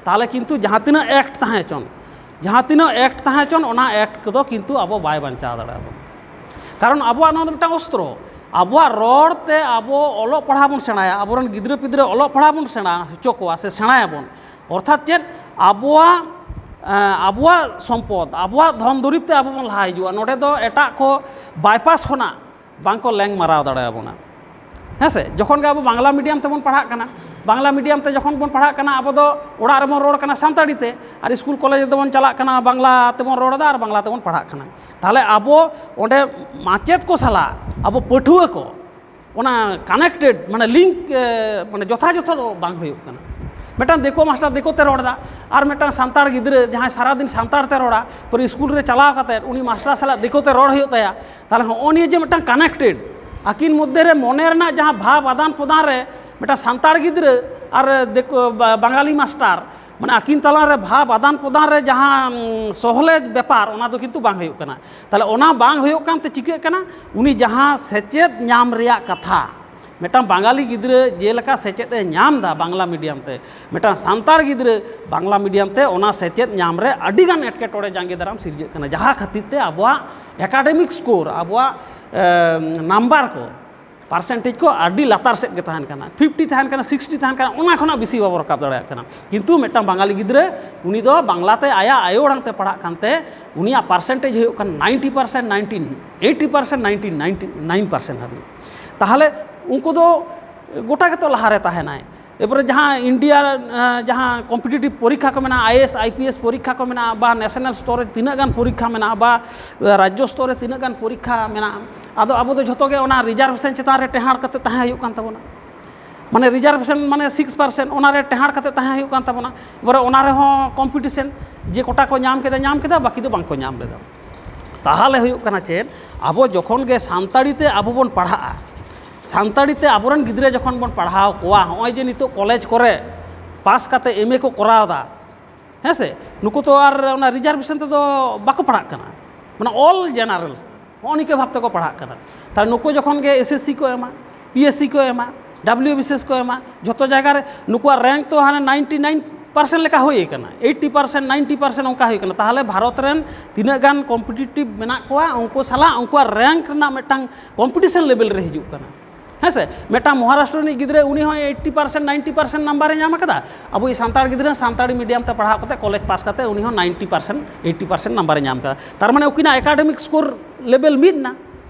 ᱛᱟᱦᱚᱞᱮ ᱠᱤᱱᱛᱩ ᱡᱟᱦᱟᱸ ᱛᱤᱱᱟᱹᱜ act ᱛᱟᱦᱮᱸ ᱦᱚᱪᱚᱱ, ᱡᱟᱦᱟᱸ ᱛᱤᱱᱟᱹᱜ act ᱛᱟᱦᱮᱸ ᱦᱚᱪᱚᱱ, ᱚᱱᱟ act ᱠᱚᱫᱚ ᱠᱤᱱᱛᱩ ᱟᱵᱚ ᱵᱟᱭ ᱵᱟᱧᱪᱟᱣ ᱫᱟᱲᱮᱭᱟᱵᱚᱱᱟ᱾ ᱠᱟᱨᱚᱱ ᱟᱵᱚᱣᱟᱜ ᱱᱚᱣᱟ ᱫᱚ ᱢᱤᱫᱴᱟᱝ ᱚᱥᱛᱨᱚ᱾ ᱟᱵᱚᱣᱟᱜ ᱨᱚᱲ ᱛᱮ ᱟᱵᱚ ᱚᱞᱚᱜ ᱯᱟᱲᱦᱟᱣ ᱵᱚᱱ ᱥᱮᱬᱟᱭᱟ, ᱟᱵᱚᱨᱮᱱ ᱜᱤᱫᱽᱨᱟᱹ ᱯᱤᱫᱽᱨᱟᱹ ᱚᱞᱚᱜ ᱯᱟᱲᱦᱟᱣ ᱵᱚᱱ ᱥᱮᱬᱟ ᱦᱚᱪᱚ ᱠᱚᱣᱟ ᱥᱮ ᱥᱮᱬᱟᱭᱟᱵᱚᱱ, ᱚᱨᱛᱷᱟᱛ ᱪᱮᱫ? ᱟᱵᱚᱣᱟᱜ, ᱮᱸ, ᱟᱵᱚᱣᱟᱜ ᱥᱚᱢᱯᱚᱫ, ᱟᱵᱚᱣᱟᱜ ᱫᱷᱚᱱ ᱫᱩᱨᱤᱵᱽ ᱛᱮ ᱟᱵᱚ ᱵᱚᱱ ᱞᱟᱦᱟ ᱦᱤᱡᱩᱜᱼᱟ᱾ ᱱᱚᱰᱮ ᱫᱚ ᱮᱴᱟᱜ ᱠᱚ bypass ᱠᱷᱚᱱᱟᱜ ᱵᱟᱝ ᱠᱚ ᱞᱮᱝ ᱢᱟᱨᱟᱣ ᱫᱟᱲᱮᱭᱟᱵᱚᱱᱟ᱾ ᱦᱮᱸ ᱥᱮ? ᱡᱚᱠᱷᱚᱱ ᱜᱮ ᱟᱵᱚ ᱵᱟᱝᱞᱟ medium ᱛᱮᱵᱚᱱ ᱯᱟᱲᱦᱟᱜ ᱠᱟᱱᱟ, ᱵᱟᱝᱞᱟ medium ᱛᱮ ᱡᱚᱠᱷᱚᱱ ᱵᱚᱱ ᱯᱟᱲᱦᱟᱜ ᱠᱟᱱᱟ, ᱟᱵᱚ ᱫᱚ ᱚᱲᱟᱜ ᱨᱮᱵᱚᱱ ᱨᱚᱲ ᱠᱟᱱᱟ ᱥᱟᱱᱛᱟᱲᱤ ᱛᱮ, ᱟᱨ ᱤᱥᱠᱩᱞ ᱠᱚᱞᱮᱡᱽ ᱨᱮᱫᱚ ᱵᱚᱱ ᱪᱟᱞᱟᱜ ᱠᱟᱱᱟ, ᱵᱟᱝᱞᱟ ᱛᱮᱵᱚᱱ ᱨᱚᱲ ᱮᱫᱟ ᱟᱨ ᱵᱟᱝᱞᱟ ᱛᱮᱵᱚᱱ ᱯᱟᱲᱦᱟᱜ ᱠᱟᱱᱟ᱾ ᱛᱟᱦᱚᱞᱮ ᱟᱵᱚ ᱚᱸᱰᱮ ᱢᱟᱪᱮᱫ ᱠᱚ ᱥᱟᱞᱟᱜ ᱟᱵᱚ ᱯᱟᱹᱴᱷᱩᱣᱟᱹ ᱠᱚ ᱚᱱᱟ connected, ᱢᱟᱱᱮ link, ᱮ, ᱢᱟᱱᱮ ᱡᱚᱛᱷᱟᱡᱚᱛᱷᱚ ᱫᱚ ᱵᱟᱝ ᱦᱩᱭᱩᱜ ᱠᱟᱱᱟ᱾ ᱢᱤᱫᱴᱟᱝ ᱫᱤᱠᱩ ᱢᱟᱥᱴᱟᱨ ᱫᱤᱠᱩ ᱛᱮ ᱨᱚᱲ ᱮᱫᱟ, ᱟᱨ ᱢᱤᱫᱴᱟᱝ ᱥᱟᱱᱛᱟᱲ ᱜᱤᱫᱽᱨᱟᱹ ᱡᱟᱦᱟᱸᱭ ᱥᱟᱨᱟᱫᱤᱱ ᱥᱟᱱᱛᱟᱲ ᱛᱮ ᱨᱚᱲᱟ, ᱯᱟᱹᱨᱤ ᱤᱥᱠᱩᱞ ᱨᱮ ᱪᱟᱞᱟᱣ ᱠᱟᱛᱮᱫ ᱩᱱᱤ ᱢᱟᱥᱴᱟᱨ ᱥᱟᱞᱟᱜ ᱫᱤᱠᱩ ᱛᱮ ᱨᱚᱲ ᱦᱩᱭᱩᱜ ᱛᱟᱭᱟ᱾ ᱛᱟᱦᱚᱞᱮ ᱦᱚᱸᱜᱼᱚ ᱱᱤᱭᱟᱹ ᱡᱮ ᱢᱤᱫᱴᱟᱝ connected, ᱟᱹᱠᱤᱱ ᱢᱚᱫᱽᱫᱷᱮ ᱨᱮ ᱢᱚᱱᱮ ᱨᱮᱱᱟᱜ ᱡᱟᱦᱟᱸ ᱵᱷᱟᱵᱽ ᱟᱫᱟᱱ ᱯᱨᱚᱫᱟᱱ ᱨᱮ ᱢᱤᱫᱴᱟᱝ ᱥᱟᱱᱛᱟᱲ ᱜᱤᱫᱽᱨᱟᱹ ᱟᱨ ᱫᱤᱠᱩ, ᱵᱟ-, ᱵᱟᱝᱜᱟᱞᱤ ᱢᱟᱥᱴᱟᱨ ᱢᱟᱱᱮ ᱟᱹᱠᱤᱱ ᱛᱟᱞᱟᱨᱮ ᱵᱷᱟᱵᱽ ᱟᱫᱟᱱ ᱯᱨᱚᱫᱟᱱ ᱨᱮ ᱡᱟᱦᱟᱸ ᱥᱚᱦᱞᱮ ᱵᱮᱯᱟᱨ, ᱚᱱᱟ ᱫᱚ ᱠᱤᱱᱛᱩ ᱵᱟᱝ ᱦᱩᱭᱩᱜ ᱠᱟᱱᱟ᱾ ᱛᱟᱦᱚᱞᱮ ᱚᱱᱟ ᱵᱟᱝ ᱦᱩᱭᱩᱜ ᱠᱟᱱᱛᱮ ᱪᱤᱠᱟᱹᱜ ᱠᱟᱱᱟ? ᱩᱱᱤ ᱡᱟᱦᱟᱸ ᱥᱮᱪᱮᱫ ᱧᱟᱢ ᱨᱮᱭᱟᱜ ᱠᱟᱛᱷᱟ, ᱢᱤᱫᱴᱟᱝ ᱵᱟᱝᱜᱟᱞᱤ ᱜᱤᱫᱽᱨᱟᱹ ᱡᱮᱞᱮᱠᱟ ᱥᱮᱪᱮᱫ ᱮ ᱧᱟᱢ ᱮᱫᱟ ᱵᱟᱝᱞᱟ ᱢᱤᱰᱤᱭᱟᱢ ᱛᱮ, ᱢᱤᱫᱴᱟᱝ ᱥᱟᱱᱛᱟᱲ ᱜᱤᱫᱽᱨᱟᱹ ᱵᱟᱝᱞᱟ ᱢᱤᱰᱤᱭᱟᱢ ᱛᱮ ᱚᱱᱟ ᱥᱮᱪᱮᱫ ᱧᱟᱢ ᱨᱮ ᱟᱹᱰᱤᱜᱟᱱ ᱮᱴᱠᱮᱴᱚᱬᱮ ᱡᱟᱸᱜᱮ ᱫᱟᱨᱟᱢ ᱥᱤᱨᱡᱟᱹᱜ ᱠᱟᱱᱟ, ᱡᱟᱦᱟᱸ ᱠᱷᱟᱹᱛᱤᱨ ᱛᱮ ᱟᱵᱚᱣᱟᱜ ᱮᱠᱟᱰᱮᱢᱤᱠ ᱥᱠᱳᱨ, ᱟᱵᱚᱣᱟᱜ ᱱᱟᱢᱵᱟᱨ ᱠᱚ, ᱯᱟᱨᱥᱮᱱᱴᱮᱡᱽ ᱠᱚ ᱟᱹᱰᱤ ᱞᱟᱛᱟᱨ ᱥᱮᱫ ᱜᱮ ᱛᱟᱦᱮᱱ ᱠᱟᱱᱟ, ᱯᱷᱤᱯᱴᱤ ᱛᱟᱦᱮᱱ ᱠᱟᱱᱟ, ᱥᱤᱠᱥᱴᱤ ᱛᱟᱦᱮᱱ ᱠᱟᱱᱟ, ᱚᱱᱟ ᱠᱷᱚᱱᱟᱜ ᱵᱮᱥᱤ ᱵᱟᱵᱚ ᱨᱟᱠᱟᱵ ᱫᱟᱲᱮᱭᱟᱜ ᱠᱟᱱᱟ᱾ ᱠᱤᱱᱛᱩ ᱢᱤᱫᱴᱟᱝ ᱵᱟᱝᱜᱟᱞᱤ ᱜᱤᱫᱽᱨᱟᱹ, ᱩᱱᱤ ᱫᱚ ᱵᱟᱝᱞᱟᱛᱮ ᱟᱭᱟᱜ ᱟᱭᱳ ᱟᱲᱟᱝ ᱛᱮ ᱯᱟᱲᱦᱟᱜ ᱠᱟᱱᱛᱮ ᱩᱱᱤᱭᱟᱜ ᱯᱟᱨᱥᱮᱱᱴᱮᱡᱽ ᱦᱩᱭᱩᱜ ᱠᱟᱱᱟ ninety percent, ninety eighty percent, ninety nine percent ᱦᱟᱹᱵᱤᱡ᱾ ᱛᱟᱦᱚᱞᱮ ᱩᱱᱠᱩ ᱫᱚ ᱜᱚᱴᱟ ᱜᱮᱛᱚ ᱞᱟᱦᱟᱨᱮ ᱛᱟᱦᱮᱱᱟᱭ᱾ ᱮᱨᱯᱚᱨᱮ ᱡᱟᱦᱟᱸ ᱤᱱᱰᱤᱭᱟ, ᱡᱟᱦᱟᱸ ᱠᱚᱢᱯᱤᱴᱤᱴᱤᱵᱷ ᱯᱚᱨᱤᱠᱠᱷᱟ ᱠᱚ ᱢᱮᱱᱟᱜᱼᱟ, ᱟᱭᱮᱥ, ᱟᱭᱯᱤᱮᱥ ᱯᱚᱨᱤᱠᱠᱷᱟ ᱠᱚ ᱢᱮᱱᱟᱜᱼᱟ, ᱵᱟ ᱱᱮᱥᱱᱟᱞ ᱥᱛᱚᱨ ᱨᱮ ᱛᱤᱱᱟᱹᱜ ᱜᱟᱱ ᱯᱚᱨᱤᱠᱠᱷᱟ ᱢᱮᱱᱟᱜᱼᱟ, ᱵᱟ ᱨᱟᱡᱽᱡᱚ ᱥᱛᱚᱨ ᱨᱮ ᱛᱤᱱᱟᱹᱜ ᱜᱟᱱ ᱯᱚᱨᱤᱠᱠᱷᱟ ᱢᱮᱱᱟᱜᱼᱟ, ᱟᱫᱚ ᱟᱵᱚ ᱫᱚ ᱡᱷᱚᱛᱚ ᱜᱮ ᱚᱱᱟ ᱨᱤᱡᱟᱨᱵᱷᱮᱥᱚᱱ ᱪᱮᱛᱟᱱ ᱨᱮ ᱴᱮᱦᱟᱸᱰ ᱠᱟᱛᱮ ᱛᱟᱦᱮᱸ ᱦᱩᱭᱩᱜ ᱠᱟᱱ ᱛᱟᱵᱚᱱᱟ᱾ ᱢᱟᱱᱮ ᱨᱤᱡᱟᱨᱵᱷᱮᱥᱚᱱ ᱢᱟᱱᱮ ᱥᱤᱠᱥ ᱯᱟᱨᱥᱮᱱᱴ, ᱚᱱᱟ ᱨᱮ ᱴᱮᱦᱟᱸᱰ ᱠᱟᱛᱮ ᱛᱟᱦᱮᱸ ᱦᱩᱭᱩᱜ ᱠᱟᱱ ᱛᱟᱵᱚᱱᱟ᱾ ᱮᱵᱟᱨᱮ ᱚᱱᱟ ᱨᱮᱦᱚᱸ ᱠᱚᱢᱯᱤᱴᱤᱥᱚᱱ, ᱡᱮ ᱠᱚᱴᱟ ᱠᱚ ᱧᱟᱢ ᱠᱮᱫᱟ, ᱧᱟᱢ ᱠᱮᱫᱟ, ᱵᱟᱹᱠᱤ ᱫᱚ ᱵᱟᱝ ᱠᱚ ᱧᱟᱢ ᱞᱮᱫᱟ᱾ ᱛᱟᱦᱚᱞᱮ ᱦᱩᱭᱩᱜ ᱠᱟᱱᱟ ᱪᱮᱫ, ᱟᱵᱚ ᱡᱚᱠᱷᱚᱱ ᱜᱮ ᱥᱟᱱᱛᱟᱲᱤ ᱛᱮ ᱟᱵᱚ ᱵᱚᱱ ᱯᱟᱲᱦᱟᱜᱼᱟ, ᱥᱟᱱᱛᱟᱲᱤ ᱛᱮ ᱟᱵᱚᱨᱮᱱ ᱜᱤᱫᱽᱨᱟᱹ ᱡᱚᱠᱷᱚᱱ ᱵᱚᱱ ᱯᱟᱲᱦᱟᱣ ᱠᱚᱣᱟ, ᱦᱚᱸᱜᱼᱚᱭ ᱡᱮ ᱱᱤᱛᱚᱜ ᱠᱚᱞᱮᱡᱽ ᱠᱚᱨᱮ ᱯᱟᱥ ᱠᱟᱛᱮ ᱮᱢ ᱮ ᱠᱚ ᱠᱚᱨᱟᱣ ᱮᱫᱟ, ᱦᱮᱸ ᱥᱮ, ᱱᱩᱠᱩ ᱛᱚ ᱟᱨ ᱚᱱᱟ ᱨᱤᱡᱟᱨᱵᱷᱮᱥᱚᱱ ᱛᱮᱫᱚ ᱵᱟᱠᱚ ᱯᱟᱲᱦᱟᱜ ᱠᱟᱱᱟ, ᱢᱟᱱᱮ ᱚᱞ ᱡᱮᱱᱟᱨᱮᱞ, ᱦᱚᱸᱜᱼᱚ ᱱᱤᱝᱠᱟᱹ ᱵᱷᱟᱵᱽ ᱛᱮᱠᱚ ᱯᱟᱲᱦᱟᱜ ᱠᱟᱱᱟ᱾ ᱛᱟᱦᱞᱮ ᱱᱩᱠᱩ ᱡᱚᱠᱷᱚᱱ ᱜᱮ ᱮᱥ ᱮᱥ ᱥᱤ ᱠᱚ ᱮᱢᱟ, ᱯᱤ ᱮᱥ ᱥᱤ ᱠᱚ ᱮᱢᱟ, ᱰᱟᱵᱽᱞᱤᱭᱩ ᱵᱤ ᱥᱤ ᱮᱥ ᱠᱚ ᱮᱢᱟ, ᱡᱷᱚᱛᱚ ᱡᱟᱭᱜᱟ ᱨᱮ ᱱᱩᱠᱩᱣᱟᱜ ᱨᱮᱝᱠ ᱛᱚ ᱦᱟᱱᱮ ᱱᱟᱭᱤᱱᱴᱤ ᱱᱟᱭᱤᱱ ᱯᱟᱨᱥᱮᱱᱴ ᱞᱮᱠᱟ ᱦᱩᱭ ᱟᱠᱟᱱᱟ, ᱮᱭᱤᱴᱴᱤ ᱯᱟᱨᱥᱮᱱᱴ, ᱱᱟᱭᱤᱱᱴᱤ ᱯᱟᱨᱥᱮᱱᱴ ᱚᱱᱠᱟ ᱦᱩᱭ ᱟᱠᱟᱱᱟ᱾ ᱛᱟᱦᱚᱞᱮ ᱵᱷᱟᱨᱚᱛ ᱨᱮᱱ ᱛᱤᱱᱟᱹᱜ ᱜᱟᱱ ᱠᱚᱢᱯᱤᱴᱤᱴᱤᱵᱷ ᱢᱮᱱᱟᱜ ᱠᱚᱣᱟ, ᱩᱱᱠᱩ ᱥᱟᱞᱟᱜ ᱩᱱᱠᱩᱣᱟᱜ ᱨᱮᱝᱠ ᱨᱮᱱᱟᱜ ᱢᱤᱫᱴᱟᱝ ᱠᱚᱢᱯᱤᱴᱤᱥᱚᱱ ᱞᱮᱵᱮᱞ ᱨᱮ ᱦᱤᱡᱩᱜ ᱠᱟᱱᱟ᱾ ᱦᱮᱸ ᱥᱮ, ᱢᱤᱫᱴᱟᱝ ᱢᱚᱦᱟᱨᱟᱥᱴᱨᱚ ᱨᱤᱱᱤᱡ ᱜᱤᱫᱽᱨᱟᱹ, ᱩᱱᱤ ᱦᱚᱸ ᱮᱭᱤᱴᱴᱤ ᱯᱟᱨᱥᱮᱱᱴ, ᱱᱟᱭᱤᱱᱴᱤ ᱯᱟᱨᱥᱮᱱᱴ ᱱᱟᱢᱵᱟᱨᱮ ᱧᱟᱢ ᱟᱠᱟᱫᱟ᱾ ᱟᱵᱚᱭᱤᱡ ᱥᱟᱱᱛᱟᱲ ᱜᱤᱫᱽᱨᱟᱹ ᱥᱟᱱᱛᱟᱲᱤ ᱢᱤᱰᱤᱭᱟᱢ ᱛᱮ ᱯᱟᱲᱦᱟᱣ ᱠᱟᱛᱮ ᱠᱚᱞᱮᱡᱽ ᱯᱟᱥ ᱠᱟᱛᱮ ᱩᱱᱤ ᱦᱚᱸ ᱱᱟᱭᱤᱱᱴᱤ ᱯᱟᱨᱥᱮᱱᱴ, ᱮᱭᱤᱴᱴᱤ ᱯᱟᱨᱥᱮᱱᱴ ᱱᱟᱢᱵᱟᱨᱮ ᱧᱟᱢ ᱟᱠᱟᱫᱟ᱾ ᱛᱟᱨ ᱢᱟᱱᱮ ᱩᱱᱠᱤᱱᱟᱜ ᱮᱠᱟᱰᱮᱢᱤᱠ ᱥᱠᱳᱨ ᱞᱮᱵᱮᱞ ᱢᱤᱫ ᱮᱱᱟ᱾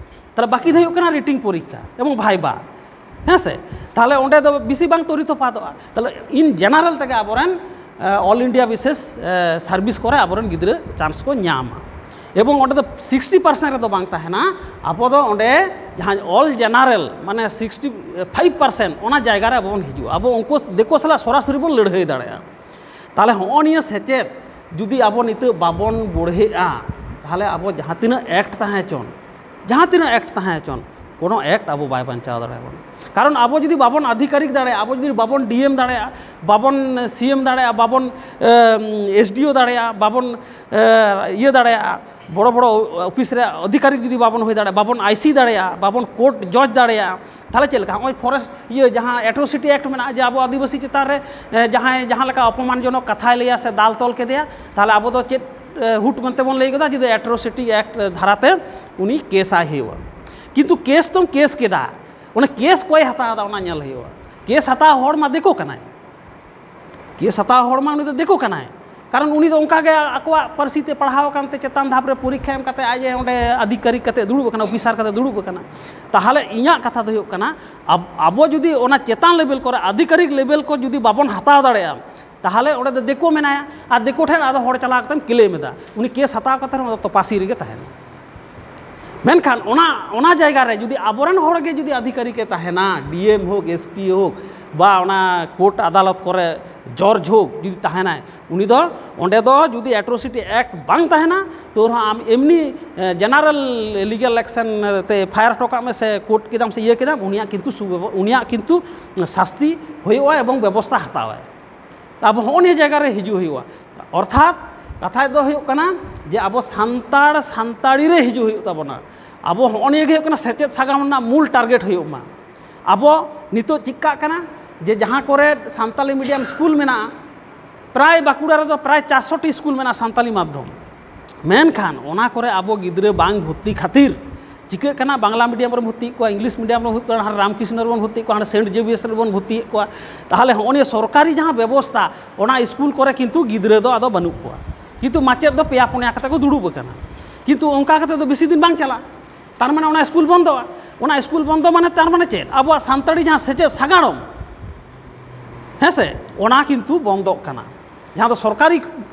ᱛᱟᱦᱞᱮ ᱵᱟᱹᱠᱤ ᱫᱚ ᱦᱩᱭᱩᱜ ᱠᱟᱱᱟ ᱨᱤᱴᱤᱝ ᱯᱚᱨᱤᱠᱠᱷᱟ ᱮᱵᱚᱝ ᱵᱷᱟᱭᱵᱟ, ᱦᱮᱸ ᱥᱮ? ᱛᱟᱦᱞᱮ ᱚᱸᱰᱮ ᱫᱚ ᱵᱮᱥᱤ ᱵᱟᱝ ᱛᱚᱨᱤ ᱛᱚᱯᱟᱫᱚᱜᱼᱟ᱾ ᱛᱟᱦᱞᱮ ᱤᱱ ᱡᱮᱱᱟᱨᱮᱞ ᱛᱮᱜᱮ ᱟᱵᱚᱨᱮᱱ ᱚᱞ ᱤᱱᱰᱤᱭᱟ ᱵᱤᱥᱮᱥ ᱥᱟᱨᱵᱷᱤᱥ ᱠᱚᱨᱮ ᱟᱵᱚᱨᱮᱱ ᱜᱤᱫᱽᱨᱟᱹ ᱪᱟᱱᱥ ᱠᱚ ᱧᱟᱢᱟ᱾ ᱮᱵᱚᱝ ᱚᱸᱰᱮ ᱫᱚ ᱥᱤᱠᱥᱴᱤ ᱯᱟᱨᱥᱮᱱᱴ ᱨᱮᱫᱚ ᱵᱟᱝ ᱛᱟᱦᱮᱱᱟ, ᱟᱵᱚ ᱫᱚ ᱚᱸᱰᱮ ᱡᱟᱦᱟᱸ ᱚᱞ ᱡᱮᱱᱟᱨᱮᱞ ᱢᱟᱱᱮ ᱥᱤᱠᱥᱴᱤ ᱯᱷᱟᱭᱤᱵᱷ ᱯᱟᱨᱥᱮᱱᱴ, ᱚᱱᱟ ᱡᱟᱭᱜᱟ ᱨᱮ ᱟᱵᱚ ᱵᱚᱱ ᱦᱤᱡᱩᱜᱼᱟ᱾ ᱟᱵᱚ ᱩᱱᱠᱩ ᱫᱤᱠᱩ ᱥᱟᱞᱟᱜ ᱥᱚᱨᱟᱥᱚᱨᱤ ᱵᱚᱱ ᱞᱟᱹᱲᱦᱟᱹᱭ ᱫᱟᱲᱮᱭᱟᱜᱼᱟ᱾ ᱛᱟᱦᱚᱞᱮ ᱦᱚᱸᱜᱼᱚ ᱱᱤᱭᱟᱹ ᱥᱮᱪᱮᱫ ᱡᱩᱫᱤ ᱟᱵᱚ ᱱᱤᱛᱚᱜ ᱵᱟᱵᱚᱱ ᱵᱚᱲᱦᱮᱜᱼᱟ, ᱛᱟᱦᱚᱞᱮ ᱟᱵᱚ ᱡᱟᱦᱟᱸ ᱛᱤᱱᱟᱹᱜ ᱮᱠᱴ ᱛᱟᱦᱮᱸ ᱦᱚᱪᱚᱱ, ᱡᱟᱦᱟᱸ ᱛᱤᱱᱟᱹᱜ ᱮᱠᱴ ᱛᱟᱦᱮᱸ ᱦᱚᱪᱚᱱ, ᱠᱳᱱᱳ ᱮᱠᱴ ᱟᱵᱚ ᱵᱟᱭ ᱵᱟᱧᱪᱟᱣ ᱫᱟᱲᱮᱭᱟᱵᱚᱱᱟ᱾ ᱠᱟᱨᱚᱱ ᱟᱵᱚ ᱡᱩᱫᱤ ᱵᱟᱵᱚᱱ ᱟᱫᱷᱤᱠᱟᱨᱤᱠ ᱫᱟᱲᱮᱭᱟᱜᱼᱟ, ᱟᱵᱚ ᱡᱩᱫᱤ ᱵᱟᱵᱚᱱ ᱰᱤ ᱮᱢ ᱫᱟᱲᱮᱭᱟᱜᱼᱟ, ᱵᱟᱵᱚᱱ ᱥᱤ ᱮᱢ ᱫᱟᱲᱮᱭᱟᱜᱼᱟ, ᱵᱟᱵᱚᱱ ᱮᱥ ᱰᱤ ᱳ ᱫᱟᱲᱮᱭᱟᱜᱼᱟ, ᱵᱟᱵᱚᱱ ᱮ, ᱤᱭᱟᱹ ᱫᱟᱲᱮᱭᱟᱜᱼᱟ, ᱵᱚᱲᱚ ᱵᱚᱲᱚ ᱚᱯᱷᱤᱥ ᱨᱮ ᱟᱫᱷᱤᱠᱟᱨᱤᱠ ᱡᱩᱫᱤ ᱵᱟᱵᱚᱱ ᱦᱩᱭ ᱫᱟᱲᱮᱭᱟᱜᱼᱟ, ᱵᱟᱵᱚᱱ ᱟᱭ ᱥᱤ ᱫᱟᱲᱮᱭᱟᱜᱼᱟ, ᱵᱟᱵᱚᱱ ᱠᱳᱨᱴ ᱡᱚᱡᱽ ᱫᱟᱲᱮᱭᱟᱜᱼᱟ, ᱛᱟᱦᱚᱞᱮ ᱪᱮᱫ ᱞᱮᱠᱟ? ᱱᱚᱜᱼᱚᱭ ᱯᱷᱚᱨᱮᱥᱴ ᱤᱭᱟᱹ ᱡᱟᱦᱟᱸ ᱮᱴᱨᱳᱥᱤᱴᱤ ᱮᱠᱴ ᱢᱮᱱᱟᱜᱼᱟ, ᱡᱮ ᱟᱵᱚ ᱟᱹᱫᱤᱵᱟᱹᱥᱤ ᱪᱮᱛᱟᱱ ᱨᱮ ᱮ, ᱡᱟᱦᱟᱸᱭ ᱡᱟᱦᱟᱸ ᱞᱮᱠᱟ ᱚᱯᱚᱢᱟᱱᱡᱚᱱᱚᱠ ᱠᱟᱛᱷᱟᱭ ᱞᱟᱹᱭᱟ ᱥᱮ ᱫᱟᱞ ᱛᱚᱞ ᱠᱮᱫᱮᱭᱟ, ᱛᱟᱦᱚᱞᱮ ᱟᱵᱚ ᱫᱚ ᱪᱮᱫ ᱮ, ᱦᱩᱴ ᱢᱮᱱᱛᱮ ᱵᱚᱱ ᱞᱟᱹᱭ ᱜᱚᱫᱟ, ᱡᱩᱫᱤ ᱮᱴᱨᱳᱥᱤᱴᱤ ᱮᱠᱴ ᱫᱷᱟᱨᱟᱛᱮ ᱩᱱᱤ ᱠᱮᱥ ᱟᱭ ᱦᱩᱭᱩᱜᱼᱟ᱾ ᱠᱤᱱᱛᱩ ᱠᱮᱥ ᱛᱚᱢ ᱠᱮᱥ ᱠᱮᱫᱟ, ᱚᱱᱟ ᱠᱮᱥ ᱚᱠᱚᱭ ᱦᱟᱛᱟᱣ ᱮᱫᱟ ᱚᱱᱟ ᱧᱮᱞ ᱦᱩᱭᱩᱜᱼᱟ᱾ ᱠᱮᱥ ᱦᱟᱛᱟᱣ ᱦᱚᱲ ᱢᱟ ᱫᱤᱠᱩ ᱠᱟᱱᱟᱭ, ᱠᱮᱥ ᱦᱟᱛᱟᱣ ᱦᱚᱲ ᱢᱟ ᱩᱱᱤ ᱫᱚ ᱫᱤᱠᱩ ᱠᱟᱱᱟᱭ, ᱠᱟᱨᱚᱱ ᱩᱱᱤ ᱫᱚ ᱚᱱᱠᱟ ᱜᱮ ᱟᱠᱚᱣᱟᱜ ᱯᱟᱹᱨᱥᱤ ᱛᱮ ᱯᱟᱲᱦᱟᱣ ᱟᱠᱟᱱ ᱛᱮ ᱪᱮᱛᱟᱱ ᱫᱷᱟᱯ ᱨᱮ ᱯᱚᱨᱤᱠᱠᱷᱟ ᱮᱢ ᱠᱟᱛᱮ ᱟᱡ ᱮ ᱚᱸᱰᱮ ᱟᱫᱷᱤᱠᱟᱨᱤᱠ ᱠᱟᱛᱮ ᱫᱩᱲᱩᱵ ᱟᱠᱟᱱᱟ, ᱚᱯᱷᱤᱥᱟᱨ ᱠᱟᱛᱮ ᱫᱩᱲᱩᱵ ᱟᱠᱟᱱᱟ᱾ ᱛᱟᱦᱚᱞᱮ ᱤᱧᱟᱹᱜ ᱠᱟᱛᱷᱟ ᱫᱚ ᱦᱩᱭᱩᱜ ᱠᱟᱱᱟ, ᱟᱵ-, ᱟᱵᱚ ᱡᱩᱫᱤ ᱚᱱᱟ ᱪᱮᱛᱟᱱ ᱞᱮᱵᱮᱞ ᱠᱚᱨᱮ, ᱟᱫᱷᱤᱠᱟᱨᱤᱠ ᱞᱮᱵᱮᱞ ᱠᱚ ᱡᱩᱫᱤ ᱵᱟᱵᱚᱱ ᱦᱟᱛᱟᱣ ᱫᱟᱲᱮᱭᱟᱜᱼᱟ, ᱛᱟᱦᱚᱞᱮ ᱚᱸᱰᱮ ᱫᱚ ᱫᱤᱠᱩ ᱢᱮᱱᱟᱭᱟ ᱟᱨ ᱫᱤᱠᱩ ᱴᱷᱮᱱ ᱟᱫᱚ ᱦᱚᱲ ᱪᱟᱞᱟᱣ ᱠᱟᱛᱮᱢ ᱠᱞᱮᱢ ᱮᱫᱟ, ᱩᱱᱤ ᱠᱮᱥ ᱦᱟᱛᱟᱣ ᱠᱟᱛᱮ ᱨᱮᱦᱚᱸ ᱟᱫᱚ ᱛᱚᱯᱟᱥᱤ ᱨᱮᱜᱮ ᱛᱟᱦᱮᱱᱟ᱾ ᱢᱮᱱᱠᱷᱟᱱ ᱚᱱᱟ, ᱚᱱᱟ ᱡᱟᱭᱜᱟ ᱨᱮ ᱡᱩᱫᱤ ᱟᱵᱚᱨᱮᱱ ᱦᱚᱲ ᱜᱮ ᱡᱩᱫᱤ ᱟᱫᱷᱤᱠᱟᱨᱤᱠ ᱮ ᱛᱟᱦᱮᱱᱟ, ᱰᱤ ᱮᱢ ᱦᱳᱠ, ᱮᱥ ᱯᱤ ᱦᱳᱠ, ᱵᱟ ᱚᱱᱟ ᱠᱳᱨᱴ ᱟᱫᱟᱞᱚᱛ ᱠᱚᱨᱮ ᱡᱚᱡᱽ ᱦᱳᱠ, ᱡᱩᱫᱤ ᱛᱟᱦᱮᱱᱟᱭ, ᱩᱱᱤ ᱫᱚ ᱚᱸᱰᱮ ᱫᱚ ᱡᱩᱫᱤ ᱮᱴᱨᱳᱥᱤᱴᱤ ᱮᱠᱴ ᱵᱟᱝ ᱛᱟᱦᱮᱱᱟ, ᱛᱚ ᱨᱮᱦᱚᱸ ᱟᱢ ᱮᱢᱱᱤ ᱡᱮᱱᱟᱨᱟᱞ ᱞᱤᱜᱟᱞ ᱮᱠᱥᱮᱱ ᱛᱮ ᱮᱯᱷ ᱟᱭ ᱟᱨ ᱦᱚᱴᱚ ᱠᱟᱜ ᱢᱮ ᱥᱮ ᱠᱳᱨᱴ ᱠᱮᱫᱟᱢ ᱥᱮ ᱤᱭᱟᱹ ᱠᱮᱫᱟᱢ, ᱩᱱᱤᱭᱟᱜ ᱠᱤᱱᱛᱩ ᱥᱩᱵᱮᱵᱚ-, ᱩᱱᱤᱭᱟᱜ ᱠᱤᱱᱛᱩ ᱥᱟᱥᱛᱤ ᱦᱩᱭᱩᱜᱼᱟ ᱮᱵᱚᱝ ᱵᱮᱵᱚᱥᱛᱷᱟ ᱦᱟᱛᱟᱣᱟᱭ᱾ ᱟᱵᱚ ᱦᱚᱸᱜᱼᱚ ᱱᱤᱭᱟᱹ ᱡᱟᱭᱜᱟ ᱨᱮ ᱦᱤᱡᱩᱜ ᱦᱩᱭᱩᱜᱼᱟ᱾ ᱚᱨᱛᱷᱟᱛ ᱠᱟᱛᱷᱟ ᱫᱚ ᱦᱩᱭᱩᱜ ᱠᱟᱱᱟ ᱡᱮ ᱟᱵᱚ ᱥᱟᱱᱛᱟᱲ ᱥᱟᱱᱛᱟᱲᱤ ᱨᱮ ᱦᱤᱡᱩᱜ ᱦᱩᱭᱩᱜ ᱛᱟᱵᱚᱱᱟ᱾ ᱟᱵᱚ ᱦᱚᱸᱜᱼᱚ ᱱᱤᱭᱟᱹ ᱜᱮ ᱦᱩᱭᱩᱜ ᱠᱟᱱᱟ ᱥᱮᱪᱮᱫ ᱥᱟᱜᱟᱢ ᱨᱮᱱᱟᱜ ᱢᱩᱞ ᱴᱟᱨᱜᱮᱴ ᱦᱩᱭᱩᱜ ᱢᱟ᱾ ᱟᱵᱚ ᱱᱤᱛᱚᱜ ᱪᱤᱠᱟᱜ ᱠᱟᱱᱟ ᱡᱮ ᱡᱟᱦᱟᱸ ᱠᱚᱨᱮ ᱥᱟᱱᱛᱟᱞᱤ ᱢᱤᱰᱤᱭᱟᱢ ᱥᱠᱩᱞ ᱢᱮᱱᱟᱜᱼᱟ, ᱯᱨᱟᱭ ᱵᱟᱸᱠᱩᱲᱟ ᱨᱮᱫᱚ ᱯᱨᱟᱭ ᱪᱟᱨᱥᱚ ᱴᱤ ᱥᱠᱩᱞ ᱢᱮᱱᱟᱜᱼᱟ ᱥᱟᱱᱛᱟᱞᱤ ᱢᱟᱫᱽᱫᱷᱚᱢ᱾ ᱢᱮᱱᱠᱷᱟᱱ ᱚᱱᱟ ᱠᱚᱨᱮ ᱟᱵᱚ ᱜᱤᱫᱽᱨᱟᱹ ᱵᱟᱝ ᱵᱷᱚᱨᱛᱤ ᱠᱷᱟᱹᱛᱤᱨ ᱪᱤᱠᱟᱹᱜ ᱠᱟᱱᱟ, ᱵᱟᱝᱞᱟ ᱢᱤᱰᱤᱭᱟᱢ ᱨᱮᱵᱚᱱ ᱵᱷᱚᱨᱛᱤᱭᱮᱫ ᱠᱚᱣᱟ, ᱤᱝᱞᱤᱥ ᱢᱤᱰᱤᱭᱟᱢ ᱨᱮᱵᱚᱱ ᱵᱷᱚᱨᱛᱤᱭᱮᱫ ᱠᱚᱣᱟ, ᱦᱟᱸᱰᱮ ᱨᱟᱢᱠᱨᱤᱥᱱᱚ ᱨᱮᱵᱚᱱ ᱵᱷᱚᱨᱛᱤᱭᱮᱫ ᱠᱚᱣᱟ, ᱛᱟᱦᱚᱞᱮ ᱦᱚᱸᱜᱼᱚ ᱱᱤᱭᱟᱹ ᱥᱚᱨᱠᱟᱨᱤ ᱡᱟᱦᱟᱸ ᱵᱮᱵᱚᱥᱛᱷᱟ, ᱚᱱᱟ ᱥᱠᱩᱞ ᱠᱚᱨᱮ ᱠᱤᱱᱛᱩ ᱜᱤᱫᱽᱨᱟᱹ ᱫᱚ ᱟᱫᱚ ᱵᱟᱹᱱᱩᱜ ᱠᱚᱣᱟ, ᱠᱤᱱᱛᱩ ᱢᱟᱪᱮᱫ ᱫᱚ ᱯᱮᱭᱟ ᱯᱩᱱᱭᱟ ᱠᱟᱛᱮ ᱠᱚ ᱫᱩᱲᱩᱵ ᱟᱠᱟᱱᱟ᱾ ᱠᱤᱱᱛᱩ ᱚᱱᱠᱟ ᱠᱟᱛᱮ ᱫᱚ ᱵᱮᱥᱤ ᱫᱤᱱ ᱵᱟᱝ ᱪᱟᱞᱟᱜᱼᱟ, ᱛᱟᱨ ᱢᱟᱱᱮ ᱚᱱᱟ ᱥᱠᱩᱞ ᱵᱚᱱᱫᱚᱜᱼᱟ᱾ ᱚᱱᱟ ᱥᱠᱩᱞ ᱵᱚᱱᱫᱚ ᱢᱟᱱᱮ ᱛᱟᱨ ᱢᱟᱱᱮ ᱪᱮᱫ? ᱟᱵᱚᱣᱟᱜ ᱥᱟᱱᱛᱟᱲᱤ ᱡᱟᱦᱟᱸ ᱥᱮᱪᱮᱫ ᱥᱟᱜᱟᱲᱚᱢ, ᱦᱮᱸ ᱥᱮ, ᱚᱱᱟ ᱠᱤᱱᱛᱩ ᱵᱚᱱᱫᱚᱜ ᱠᱟᱱᱟ᱾ ᱡᱟᱦᱟᱸ ᱫᱚ ᱥᱚᱨᱠᱟᱨᱤ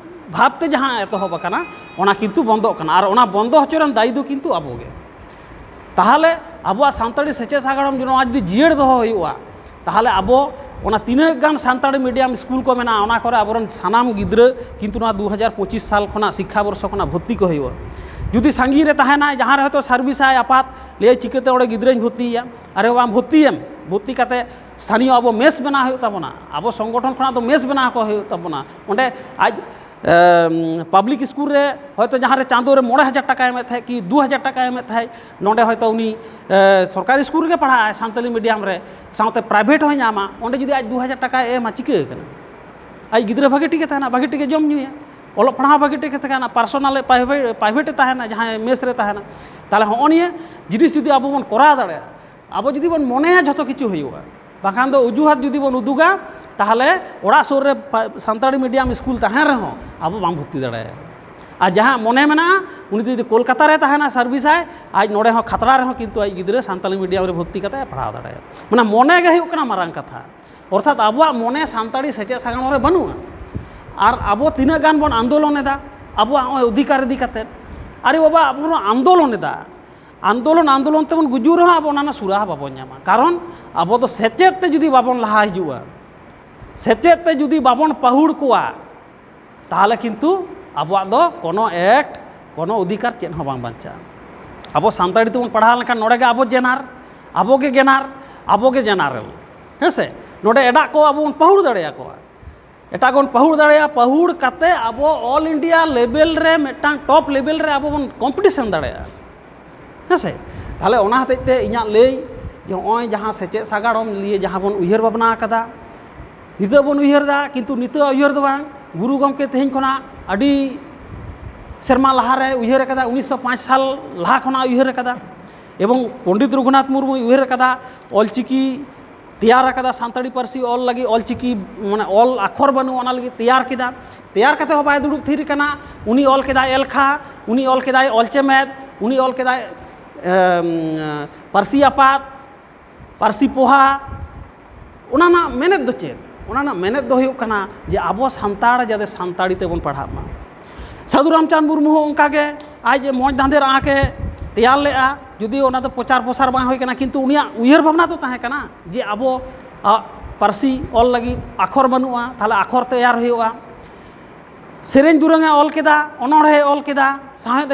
ᱵᱷᱟᱵᱽᱛᱮ ᱡᱟᱦᱟᱸ ᱮᱛᱚᱦᱚᱵ ᱟᱠᱟᱱᱟ, ᱚᱱᱟ ᱠᱤᱱᱛᱩ ᱵᱚᱱᱫᱚᱜ ᱠᱟᱱᱟ᱾ ᱟᱨ ᱚᱱᱟ ᱵᱚᱱᱫᱚ ᱦᱚᱪᱚ ᱨᱮᱱ ᱫᱟᱭᱤ ᱫᱚ ᱠᱤᱱᱛᱩ ᱟᱵᱚ ᱜᱮ᱾ ᱛᱟᱦᱚᱞᱮ ᱟᱵᱚᱣᱟᱜ ᱥᱟᱱᱛᱟᱲᱤ ᱥᱮᱪᱮᱫ ᱥᱟᱜᱟᱲᱚᱢ ᱱᱚᱣᱟ ᱡᱩᱫᱤ ᱡᱤᱭᱟᱹᱲ ᱫᱚᱦᱚ ᱦᱩᱭᱩᱜᱼᱟ, ᱛᱟᱦᱚᱞᱮ ᱟᱵᱚ ᱚᱱᱟ ᱛᱤᱱᱟᱹᱜ ᱜᱟᱱ ᱥᱟᱱᱛᱟᱲᱤ ᱢᱤᱰᱤᱭᱟᱢ ᱥᱠᱩᱞ ᱠᱚ ᱢᱮᱱᱟᱜᱼᱟ, ᱚᱱᱟ ᱠᱚᱨᱮ ᱟᱵᱚᱨᱮᱱ ᱥᱟᱱᱟᱢ ᱜᱤᱫᱽᱨᱟᱹ ᱠᱤᱱᱛᱩ ᱱᱚᱣᱟ ᱫᱩ ᱦᱟᱡᱟᱨ ᱯᱚᱸᱪᱤᱥ ᱥᱟᱞ ᱠᱷᱚᱱᱟᱜ ᱥᱤᱠᱠᱷᱟ ᱵᱚᱨᱥᱚ ᱠᱷᱚᱱᱟᱜ ᱵᱷᱚᱨᱛᱤ ᱠᱚ ᱦᱩᱭᱩᱜᱼᱟ᱾ ᱡᱩᱫᱤ ᱥᱟᱺᱜᱤᱧ ᱨᱮ ᱛᱟᱦᱮᱱᱟᱭ, ᱡᱟᱦᱟᱸ ᱨᱮ ᱦᱚᱭᱛᱳ ᱥᱟᱨᱵᱷᱤᱥ ᱟᱭ ᱟᱯᱟᱛ, ᱞᱟᱹᱭᱟ, "ᱪᱤᱠᱟᱹᱛᱮ ᱚᱸᱰᱮ ᱜᱤᱫᱽᱨᱟᱹᱧ ᱵᱷᱚᱨᱛᱤᱭᱮᱭᱟ?" ᱟᱨᱮ ᱵᱟᱵᱟ, ᱟᱢ ᱵᱷᱚᱨᱛᱤᱭᱮᱢ, ᱵᱷᱚᱨᱛᱤ ᱠᱟᱛᱮ ᱥᱛᱷᱟᱱᱤᱭᱚ ᱟᱵᱚ ᱢᱮᱥ ᱵᱮᱱᱟᱣ ᱦᱩᱭᱩᱜ ᱛᱟᱵᱚᱱᱟ, ᱟᱵᱚ ᱥᱚᱝᱜᱚᱴᱷᱚᱱ ᱠᱷᱚᱱᱟᱜ ᱫᱚ ᱢᱮᱥ ᱵᱮᱱᱟᱣ ᱠᱚ ᱦᱩᱭᱩᱜ ᱛᱟᱵᱚᱱᱟ᱾ ᱚᱸᱰᱮ ᱟᱡ ᱯᱟᱵᱽᱞᱤᱠ ᱥᱠᱩᱞ ᱨᱮ ᱦᱚᱭᱛᱳ ᱡᱟᱦᱟᱸ ᱨᱮ ᱪᱟᱸᱫᱳ ᱨᱮ ᱢᱚᱬᱮ ᱦᱟᱡᱟᱨ ᱴᱟᱠᱟᱭ ᱮᱢᱮᱫ ᱛᱟᱦᱮᱸᱫ ᱠᱤ ᱫᱩ ᱦᱟᱡᱟᱨ ᱴᱟᱠᱟᱭ ᱮᱢᱮᱫ ᱛᱟᱦᱮᱸᱫ, ᱱᱚᱸᱰᱮ ᱦᱚᱭᱛᱳ ᱩᱱᱤ ᱮ, ᱥᱚᱨᱠᱟᱨᱤ ᱥᱠᱩᱞ ᱨᱮᱜᱮ ᱯᱟᱲᱦᱟᱜ ᱟᱭ ᱥᱟᱱᱛᱟᱞᱤ ᱢᱤᱰᱤᱭᱟᱢ ᱨᱮ, ᱥᱟᱶᱛᱮ ᱯᱨᱟᱭᱵᱷᱮᱴ ᱦᱚᱸᱭ ᱧᱟᱢᱟ᱾ ᱚᱸᱰᱮ ᱡᱩᱫᱤ ᱟᱡ ᱫᱩ ᱦᱟᱡᱟᱨ ᱴᱟᱠᱟᱭ ᱮᱢᱟ, ᱪᱤᱠᱟᱹ ᱠᱟᱱᱟ? ᱟᱡ ᱜᱤᱫᱽᱨᱟᱹ ᱵᱷᱟᱹᱜᱤ ᱴᱷᱤᱠᱮ ᱛᱟᱦᱮᱱᱟ, ᱵᱷᱟᱹᱜᱤ ᱴᱷᱤᱠᱮ ᱡᱚᱢ ᱧᱩᱭᱟ, ᱚᱞᱚᱜ ᱯᱟᱲᱦᱟᱣ ᱵᱷᱟᱹᱜᱤ ᱴᱷᱤᱠᱮ ᱛᱟᱦᱮᱱᱟ, ᱯᱟᱨᱥᱚᱱᱟᱞ ᱯᱨᱟᱭᱵᱷᱮᱴ, ᱯᱨᱟᱭᱵᱷᱮᱴ ᱮ ᱛᱟᱦᱮᱱᱟ ᱡᱟᱦᱟᱸᱭ ᱢᱮᱥ ᱨᱮ ᱛᱟᱦᱮᱱᱟ᱾ ᱛᱟᱦᱚᱞᱮ ᱦᱚᱸᱜᱼᱚ ᱱᱤᱭᱟᱹ ᱡᱤᱱᱤᱥ ᱡᱩᱫᱤ ᱟᱵᱚ ᱵᱚᱱ ᱠᱚᱨᱟᱣ ᱫᱟᱲᱮᱭᱟᱜᱼᱟ, ᱟᱵᱚ ᱡᱩᱫᱤ ᱵᱚᱱ ᱢᱚᱱᱮᱭᱟ ᱡᱷᱚᱛᱚ ᱠᱤᱪᱷᱩ ᱦᱩᱭᱩᱜᱼᱟ, ᱵᱟᱠᱷᱟᱱ ᱫᱚ ᱚᱡᱩᱦᱟᱛ ᱡᱩᱫᱤ ᱵᱚᱱ ᱩᱫᱩᱜᱟ, ᱛᱟᱦᱚᱞᱮ ᱚᱲᱟᱜ ᱥᱩᱨ ᱨᱮ ᱯᱟ-, ᱥᱟᱱᱛᱟᱲᱤ ᱢᱤᱰᱤᱭᱟᱢ ᱥᱠᱩᱞ ᱛᱟᱦᱮᱱ ᱨᱮᱦᱚᱸ ᱟᱵᱚ ᱵᱟᱝ ᱵᱷᱚᱨᱛᱤ ᱫᱟᱲᱮᱭᱟᱭᱟ᱾ ᱟᱨ ᱡᱟᱦᱟᱸ ᱢᱚᱱᱮ ᱢᱮᱱᱟᱜᱼᱟ, ᱩᱱᱤ ᱫᱚ ᱡᱩᱫᱤ ᱠᱳᱞᱠᱟᱛᱟ ᱨᱮ ᱛᱟᱦᱮᱱᱟ ᱥᱟᱨᱵᱷᱤᱥ ᱟᱭ, ᱟᱡ ᱱᱚᱰᱮ ᱦᱚᱸ ᱠᱷᱟᱛᱲᱟ ᱨᱮᱦᱚᱸ ᱠᱤᱱᱛᱩ ᱟᱡ ᱜᱤᱫᱽᱨᱟᱹ ᱥᱟᱱᱛᱟᱲᱤ ᱢᱤᱰᱤᱭᱟᱢ ᱨᱮ ᱵᱷᱚᱨᱛᱤ ᱠᱟᱛᱮ ᱯᱟᱲᱦᱟᱣ ᱫᱟᱲᱮᱭᱟᱜᱼᱟ᱾ ᱢᱟᱱᱮ ᱢᱚᱱᱮ ᱜᱮ ᱦᱩᱭᱩᱜ ᱠᱟᱱᱟ ᱢᱟᱨᱟᱝ ᱠᱟᱛᱷᱟ᱾ ᱚᱨᱛᱷᱟᱛ ᱟᱵᱚᱣᱟᱜ ᱢᱚᱱᱮ ᱥᱟᱱᱛᱟᱲᱤ ᱥᱮᱪᱮᱫ ᱥᱟᱜᱟᱲᱚᱢ ᱨᱮ ᱵᱟᱹᱱᱩᱜᱼᱟ᱾ ᱟᱨ ᱟᱵᱚ ᱛᱤᱱᱟᱹᱜ ᱜᱟᱱ ᱵᱚᱱ ᱟᱱᱫᱳᱞᱚᱱ ᱮᱫᱟ ᱟᱵᱚᱣᱟᱜ ᱱᱚᱜᱼᱚᱭ ᱚᱫᱷᱤᱠᱟᱨ ᱤᱫᱤ ᱠᱟᱛᱮ, ᱟᱨᱮ ᱵᱟᱵᱟ, ᱟᱵᱚ ᱵᱚᱱ ᱟᱱᱫᱳᱞᱚᱱ ᱮᱫᱟ, ᱟᱱᱫᱳᱞᱚᱱ ᱟᱱᱫᱳᱞᱚᱱ ᱛᱮᱵᱚᱱ ᱜᱩᱡᱩᱜ ᱨᱮᱦᱚᱸ ᱟᱵᱚ ᱚᱱᱟ ᱨᱮᱱᱟᱜ ᱥᱩᱨᱟᱦᱟ ᱵᱟᱵᱚᱱ ᱧᱟᱢᱟ᱾ ᱠᱟᱨᱚᱱ ᱟᱵᱚ ᱫᱚ ᱥᱮᱪᱮᱫ ᱛᱮ ᱡᱩᱫᱤ ᱵᱟᱵᱚᱱ ᱞᱟᱦᱟ ᱦᱤᱡᱩᱜᱼᱟ, ᱥᱮᱪᱮᱫ ᱛᱮ ᱡᱩᱫᱤ ᱵᱟᱵᱚᱱ ᱯᱟᱹᱦᱩᱲ ᱠᱚᱣᱟ, ᱛᱟᱦᱚᱞᱮ ᱠᱤᱱᱛᱩ ᱟᱵᱚᱣᱟᱜ ᱫᱚ ᱠᱳᱱᱳ ᱮᱠᱴ, ᱠᱳᱱᱳ ᱚᱫᱷᱤᱠᱟᱨ ᱪᱮᱫ ᱦᱚᱸ ᱵᱟᱝ ᱵᱟᱧᱪᱟᱜᱼᱟ᱾ ᱟᱵᱚ ᱥᱟᱱᱛᱟᱲᱤ ᱛᱮᱵᱚᱱ ᱯᱟᱲᱦᱟᱣ ᱞᱮᱱᱠᱷᱟᱱ ᱱᱚᱰᱮ ᱜᱮ ᱟᱵᱚ ᱡᱮᱱᱟᱨ, ᱟᱵᱚ ᱜᱮ ᱡᱮᱱᱟᱨ, ᱟᱵᱚ ᱜᱮ ᱡᱮᱱᱟᱨᱮᱞ, ᱦᱮᱸ ᱥᱮ? ᱱᱚᱰᱮ ᱮᱴᱟᱜ ᱠᱚ ᱟᱵᱚ ᱵᱚᱱ ᱯᱟᱹᱦᱩᱲ ᱫᱟᱲᱮᱭᱟᱠᱚᱣᱟ, ᱮᱴᱟᱜ ᱠᱚ ᱵᱚᱱ ᱯᱟᱹᱦᱩᱲ ᱫᱟᱲᱮᱭᱟᱜᱼᱟ᱾ ᱯᱟᱹᱦᱩᱲ ᱠᱟᱛᱮ ᱟᱵᱚ ᱚᱞ ᱤᱱᱰᱤᱭᱟ ᱞᱮᱵᱮᱞ ᱨᱮ ᱢᱤᱫᱴᱟᱝ ᱴᱚᱯ ᱞᱮᱵᱮᱞ ᱨᱮ ᱟᱵᱚ ᱵᱚᱱ ᱠᱚᱢᱯᱤᱴᱤᱥᱚᱱ ᱫᱟᱲᱮᱭᱟᱜᱼᱟ, ᱦᱮᱸ ᱥᱮ? ᱛᱟᱦᱚᱞᱮ ᱚᱱᱟ ᱦᱚᱛᱮᱡ ᱛᱮ ᱤᱧᱟᱹᱜ ᱞᱟᱹᱭ ᱡᱮ ᱱᱚᱜᱼᱚᱭ ᱡᱟᱦᱟᱸ ᱥᱮᱪᱮᱫ ᱥᱟᱜᱟᱲᱚᱢ ᱞᱤᱭᱮ ᱡᱟᱦᱟᱸ ᱵᱚᱱ ᱩᱭᱦᱟᱹᱨ ᱵᱷᱟᱵᱽᱱᱟ ᱟᱠᱟᱫᱟ, ᱱᱤᱛᱚᱜ ᱵᱚᱱ ᱩᱭᱦᱟᱹᱨ ᱮᱫᱟ, ᱠᱤᱱᱛᱩ ᱱᱤᱛᱚᱜ ᱩᱭᱦᱟᱹᱨ ᱫᱚ ᱵᱟᱝ, ᱜᱩᱨᱩ ᱜᱚᱢᱠᱮ ᱛᱮᱦᱮᱧ ᱠᱷᱚᱱᱟᱜ ᱟᱹᱰᱤ ᱥᱮᱨᱢᱟ ᱞᱟᱦᱟᱨᱮ ᱩᱭᱦᱟᱹᱨ ᱟᱠᱟᱫᱟ, ᱩᱱᱤᱥᱥᱚ ᱯᱟᱸᱪ ᱥᱟᱞ ᱞᱟᱦᱟ ᱠᱷᱚᱱᱟᱜ ᱩᱭᱦᱟᱹᱨ ᱟᱠᱟᱫᱟ᱾ ᱮᱵᱚᱝ ᱯᱚᱱᱰᱤᱛ ᱨᱚᱜᱷᱩᱱᱟᱛᱷ ᱢᱩᱨᱢᱩᱭ ᱩᱭᱦᱟᱹᱨ ᱟᱠᱟᱫᱟ, ᱚᱞᱪᱤᱠᱤ ᱛᱮᱭᱟᱨ ᱟᱠᱟᱫᱟ, ᱥᱟᱱᱛᱟᱲᱤ ᱯᱟᱹᱨᱥᱤ ᱚᱞ ᱞᱟᱹᱜᱤᱫ ᱚᱞᱪᱤᱠᱤ, ᱢᱟᱱᱮ ᱚᱞ ᱟᱠᱷᱚᱨ ᱵᱟᱹᱱᱩᱜ, ᱚᱱᱟ ᱞᱟᱹᱜᱤᱫ ᱛᱮᱭᱟᱨ ᱠᱮᱫᱟ᱾ ᱛᱮᱭᱟᱨ ᱠᱟᱛᱮ ᱦᱚᱸ ᱵᱟᱭ ᱫᱩᱲᱩᱵ ᱛᱷᱤᱨ ᱠᱟᱱᱟ᱾ ᱩᱱᱤ ᱚᱞ ᱠᱮᱫᱟᱭ ᱮᱞᱠᱷᱟ, ᱩᱱᱤ ᱚᱞ ᱠᱮᱫᱟᱭ ᱚᱞ ᱪᱮᱢᱮᱫ, ᱩᱱᱤ ᱚᱞ ᱠᱮᱫᱟᱭ ᱮᱢ, ᱯᱟᱹᱨᱥᱤ ᱟᱯᱟᱛ, ᱯᱟᱹᱨᱥᱤ ᱯᱚᱦᱟ᱾ ᱚᱱᱟ ᱨᱮᱱᱟᱜ ᱢᱮᱱᱮᱫ ᱫᱚ ᱪᱮᱫ? ᱚᱱᱟ ᱨᱮᱱᱟᱜ ᱢᱮᱱᱮᱫ ᱫᱚ ᱦᱩᱭᱩᱜ ᱠᱟᱱᱟ ᱡᱮ ᱟᱵᱚ ᱥᱟᱱᱛᱟᱲ ᱡᱟᱛᱮ ᱥᱟᱱᱛᱟᱲᱤ ᱛᱮᱵᱚᱱ ᱯᱟᱲᱦᱟᱜ ᱢᱟ᱾ ᱥᱟᱹᱫᱷᱩ ᱨᱟᱢᱪᱟᱸᱫᱽ ᱢᱩᱨᱢᱩ ᱦᱚᱸ ᱚᱱᱠᱟᱜᱮ ᱟᱡ ᱢᱚᱡᱽ ᱫᱷᱟᱸᱫᱮᱨ ᱟᱸᱠ ᱮ ᱛᱮᱭᱟᱨ ᱞᱮᱫᱼᱟ, ᱡᱩᱫᱤ ᱚᱱᱟ ᱫᱚ ᱯᱨᱚᱪᱟᱨ ᱯᱨᱚᱥᱟᱨ ᱵᱟᱝ ᱦᱩᱭ ᱠᱟᱱᱟ, ᱠᱤᱱᱛᱩ ᱩᱱᱤᱭᱟᱜ ᱩᱭᱦᱟᱹᱨ ᱵᱷᱟᱵᱽᱱᱟ ᱫᱚ ᱛᱟᱦᱮᱸ ᱠᱟᱱᱟ ᱡᱮ ᱟᱵᱚ, ᱟᱜ, ᱯᱟᱹᱨᱥᱤ ᱚᱞ ᱞᱟᱹᱜᱤᱫ ᱟᱠᱷᱚᱨ ᱵᱟᱹᱱᱩᱜᱼᱟ, ᱛᱟᱦᱚᱞᱮ ᱟᱠᱷᱚᱨ ᱛᱮᱭᱟᱨ ᱦᱩᱭᱩᱜᱼᱟ᱾ ᱥᱮᱨᱮᱧ ᱫᱩᱨᱟᱹᱝ ᱮ ᱚᱞ ᱠᱮᱫᱟ, ᱚᱱᱚᱬᱦᱮ ᱚᱞ ᱠᱮᱫᱟ, ᱥᱟᱶᱦᱮᱫ ᱮ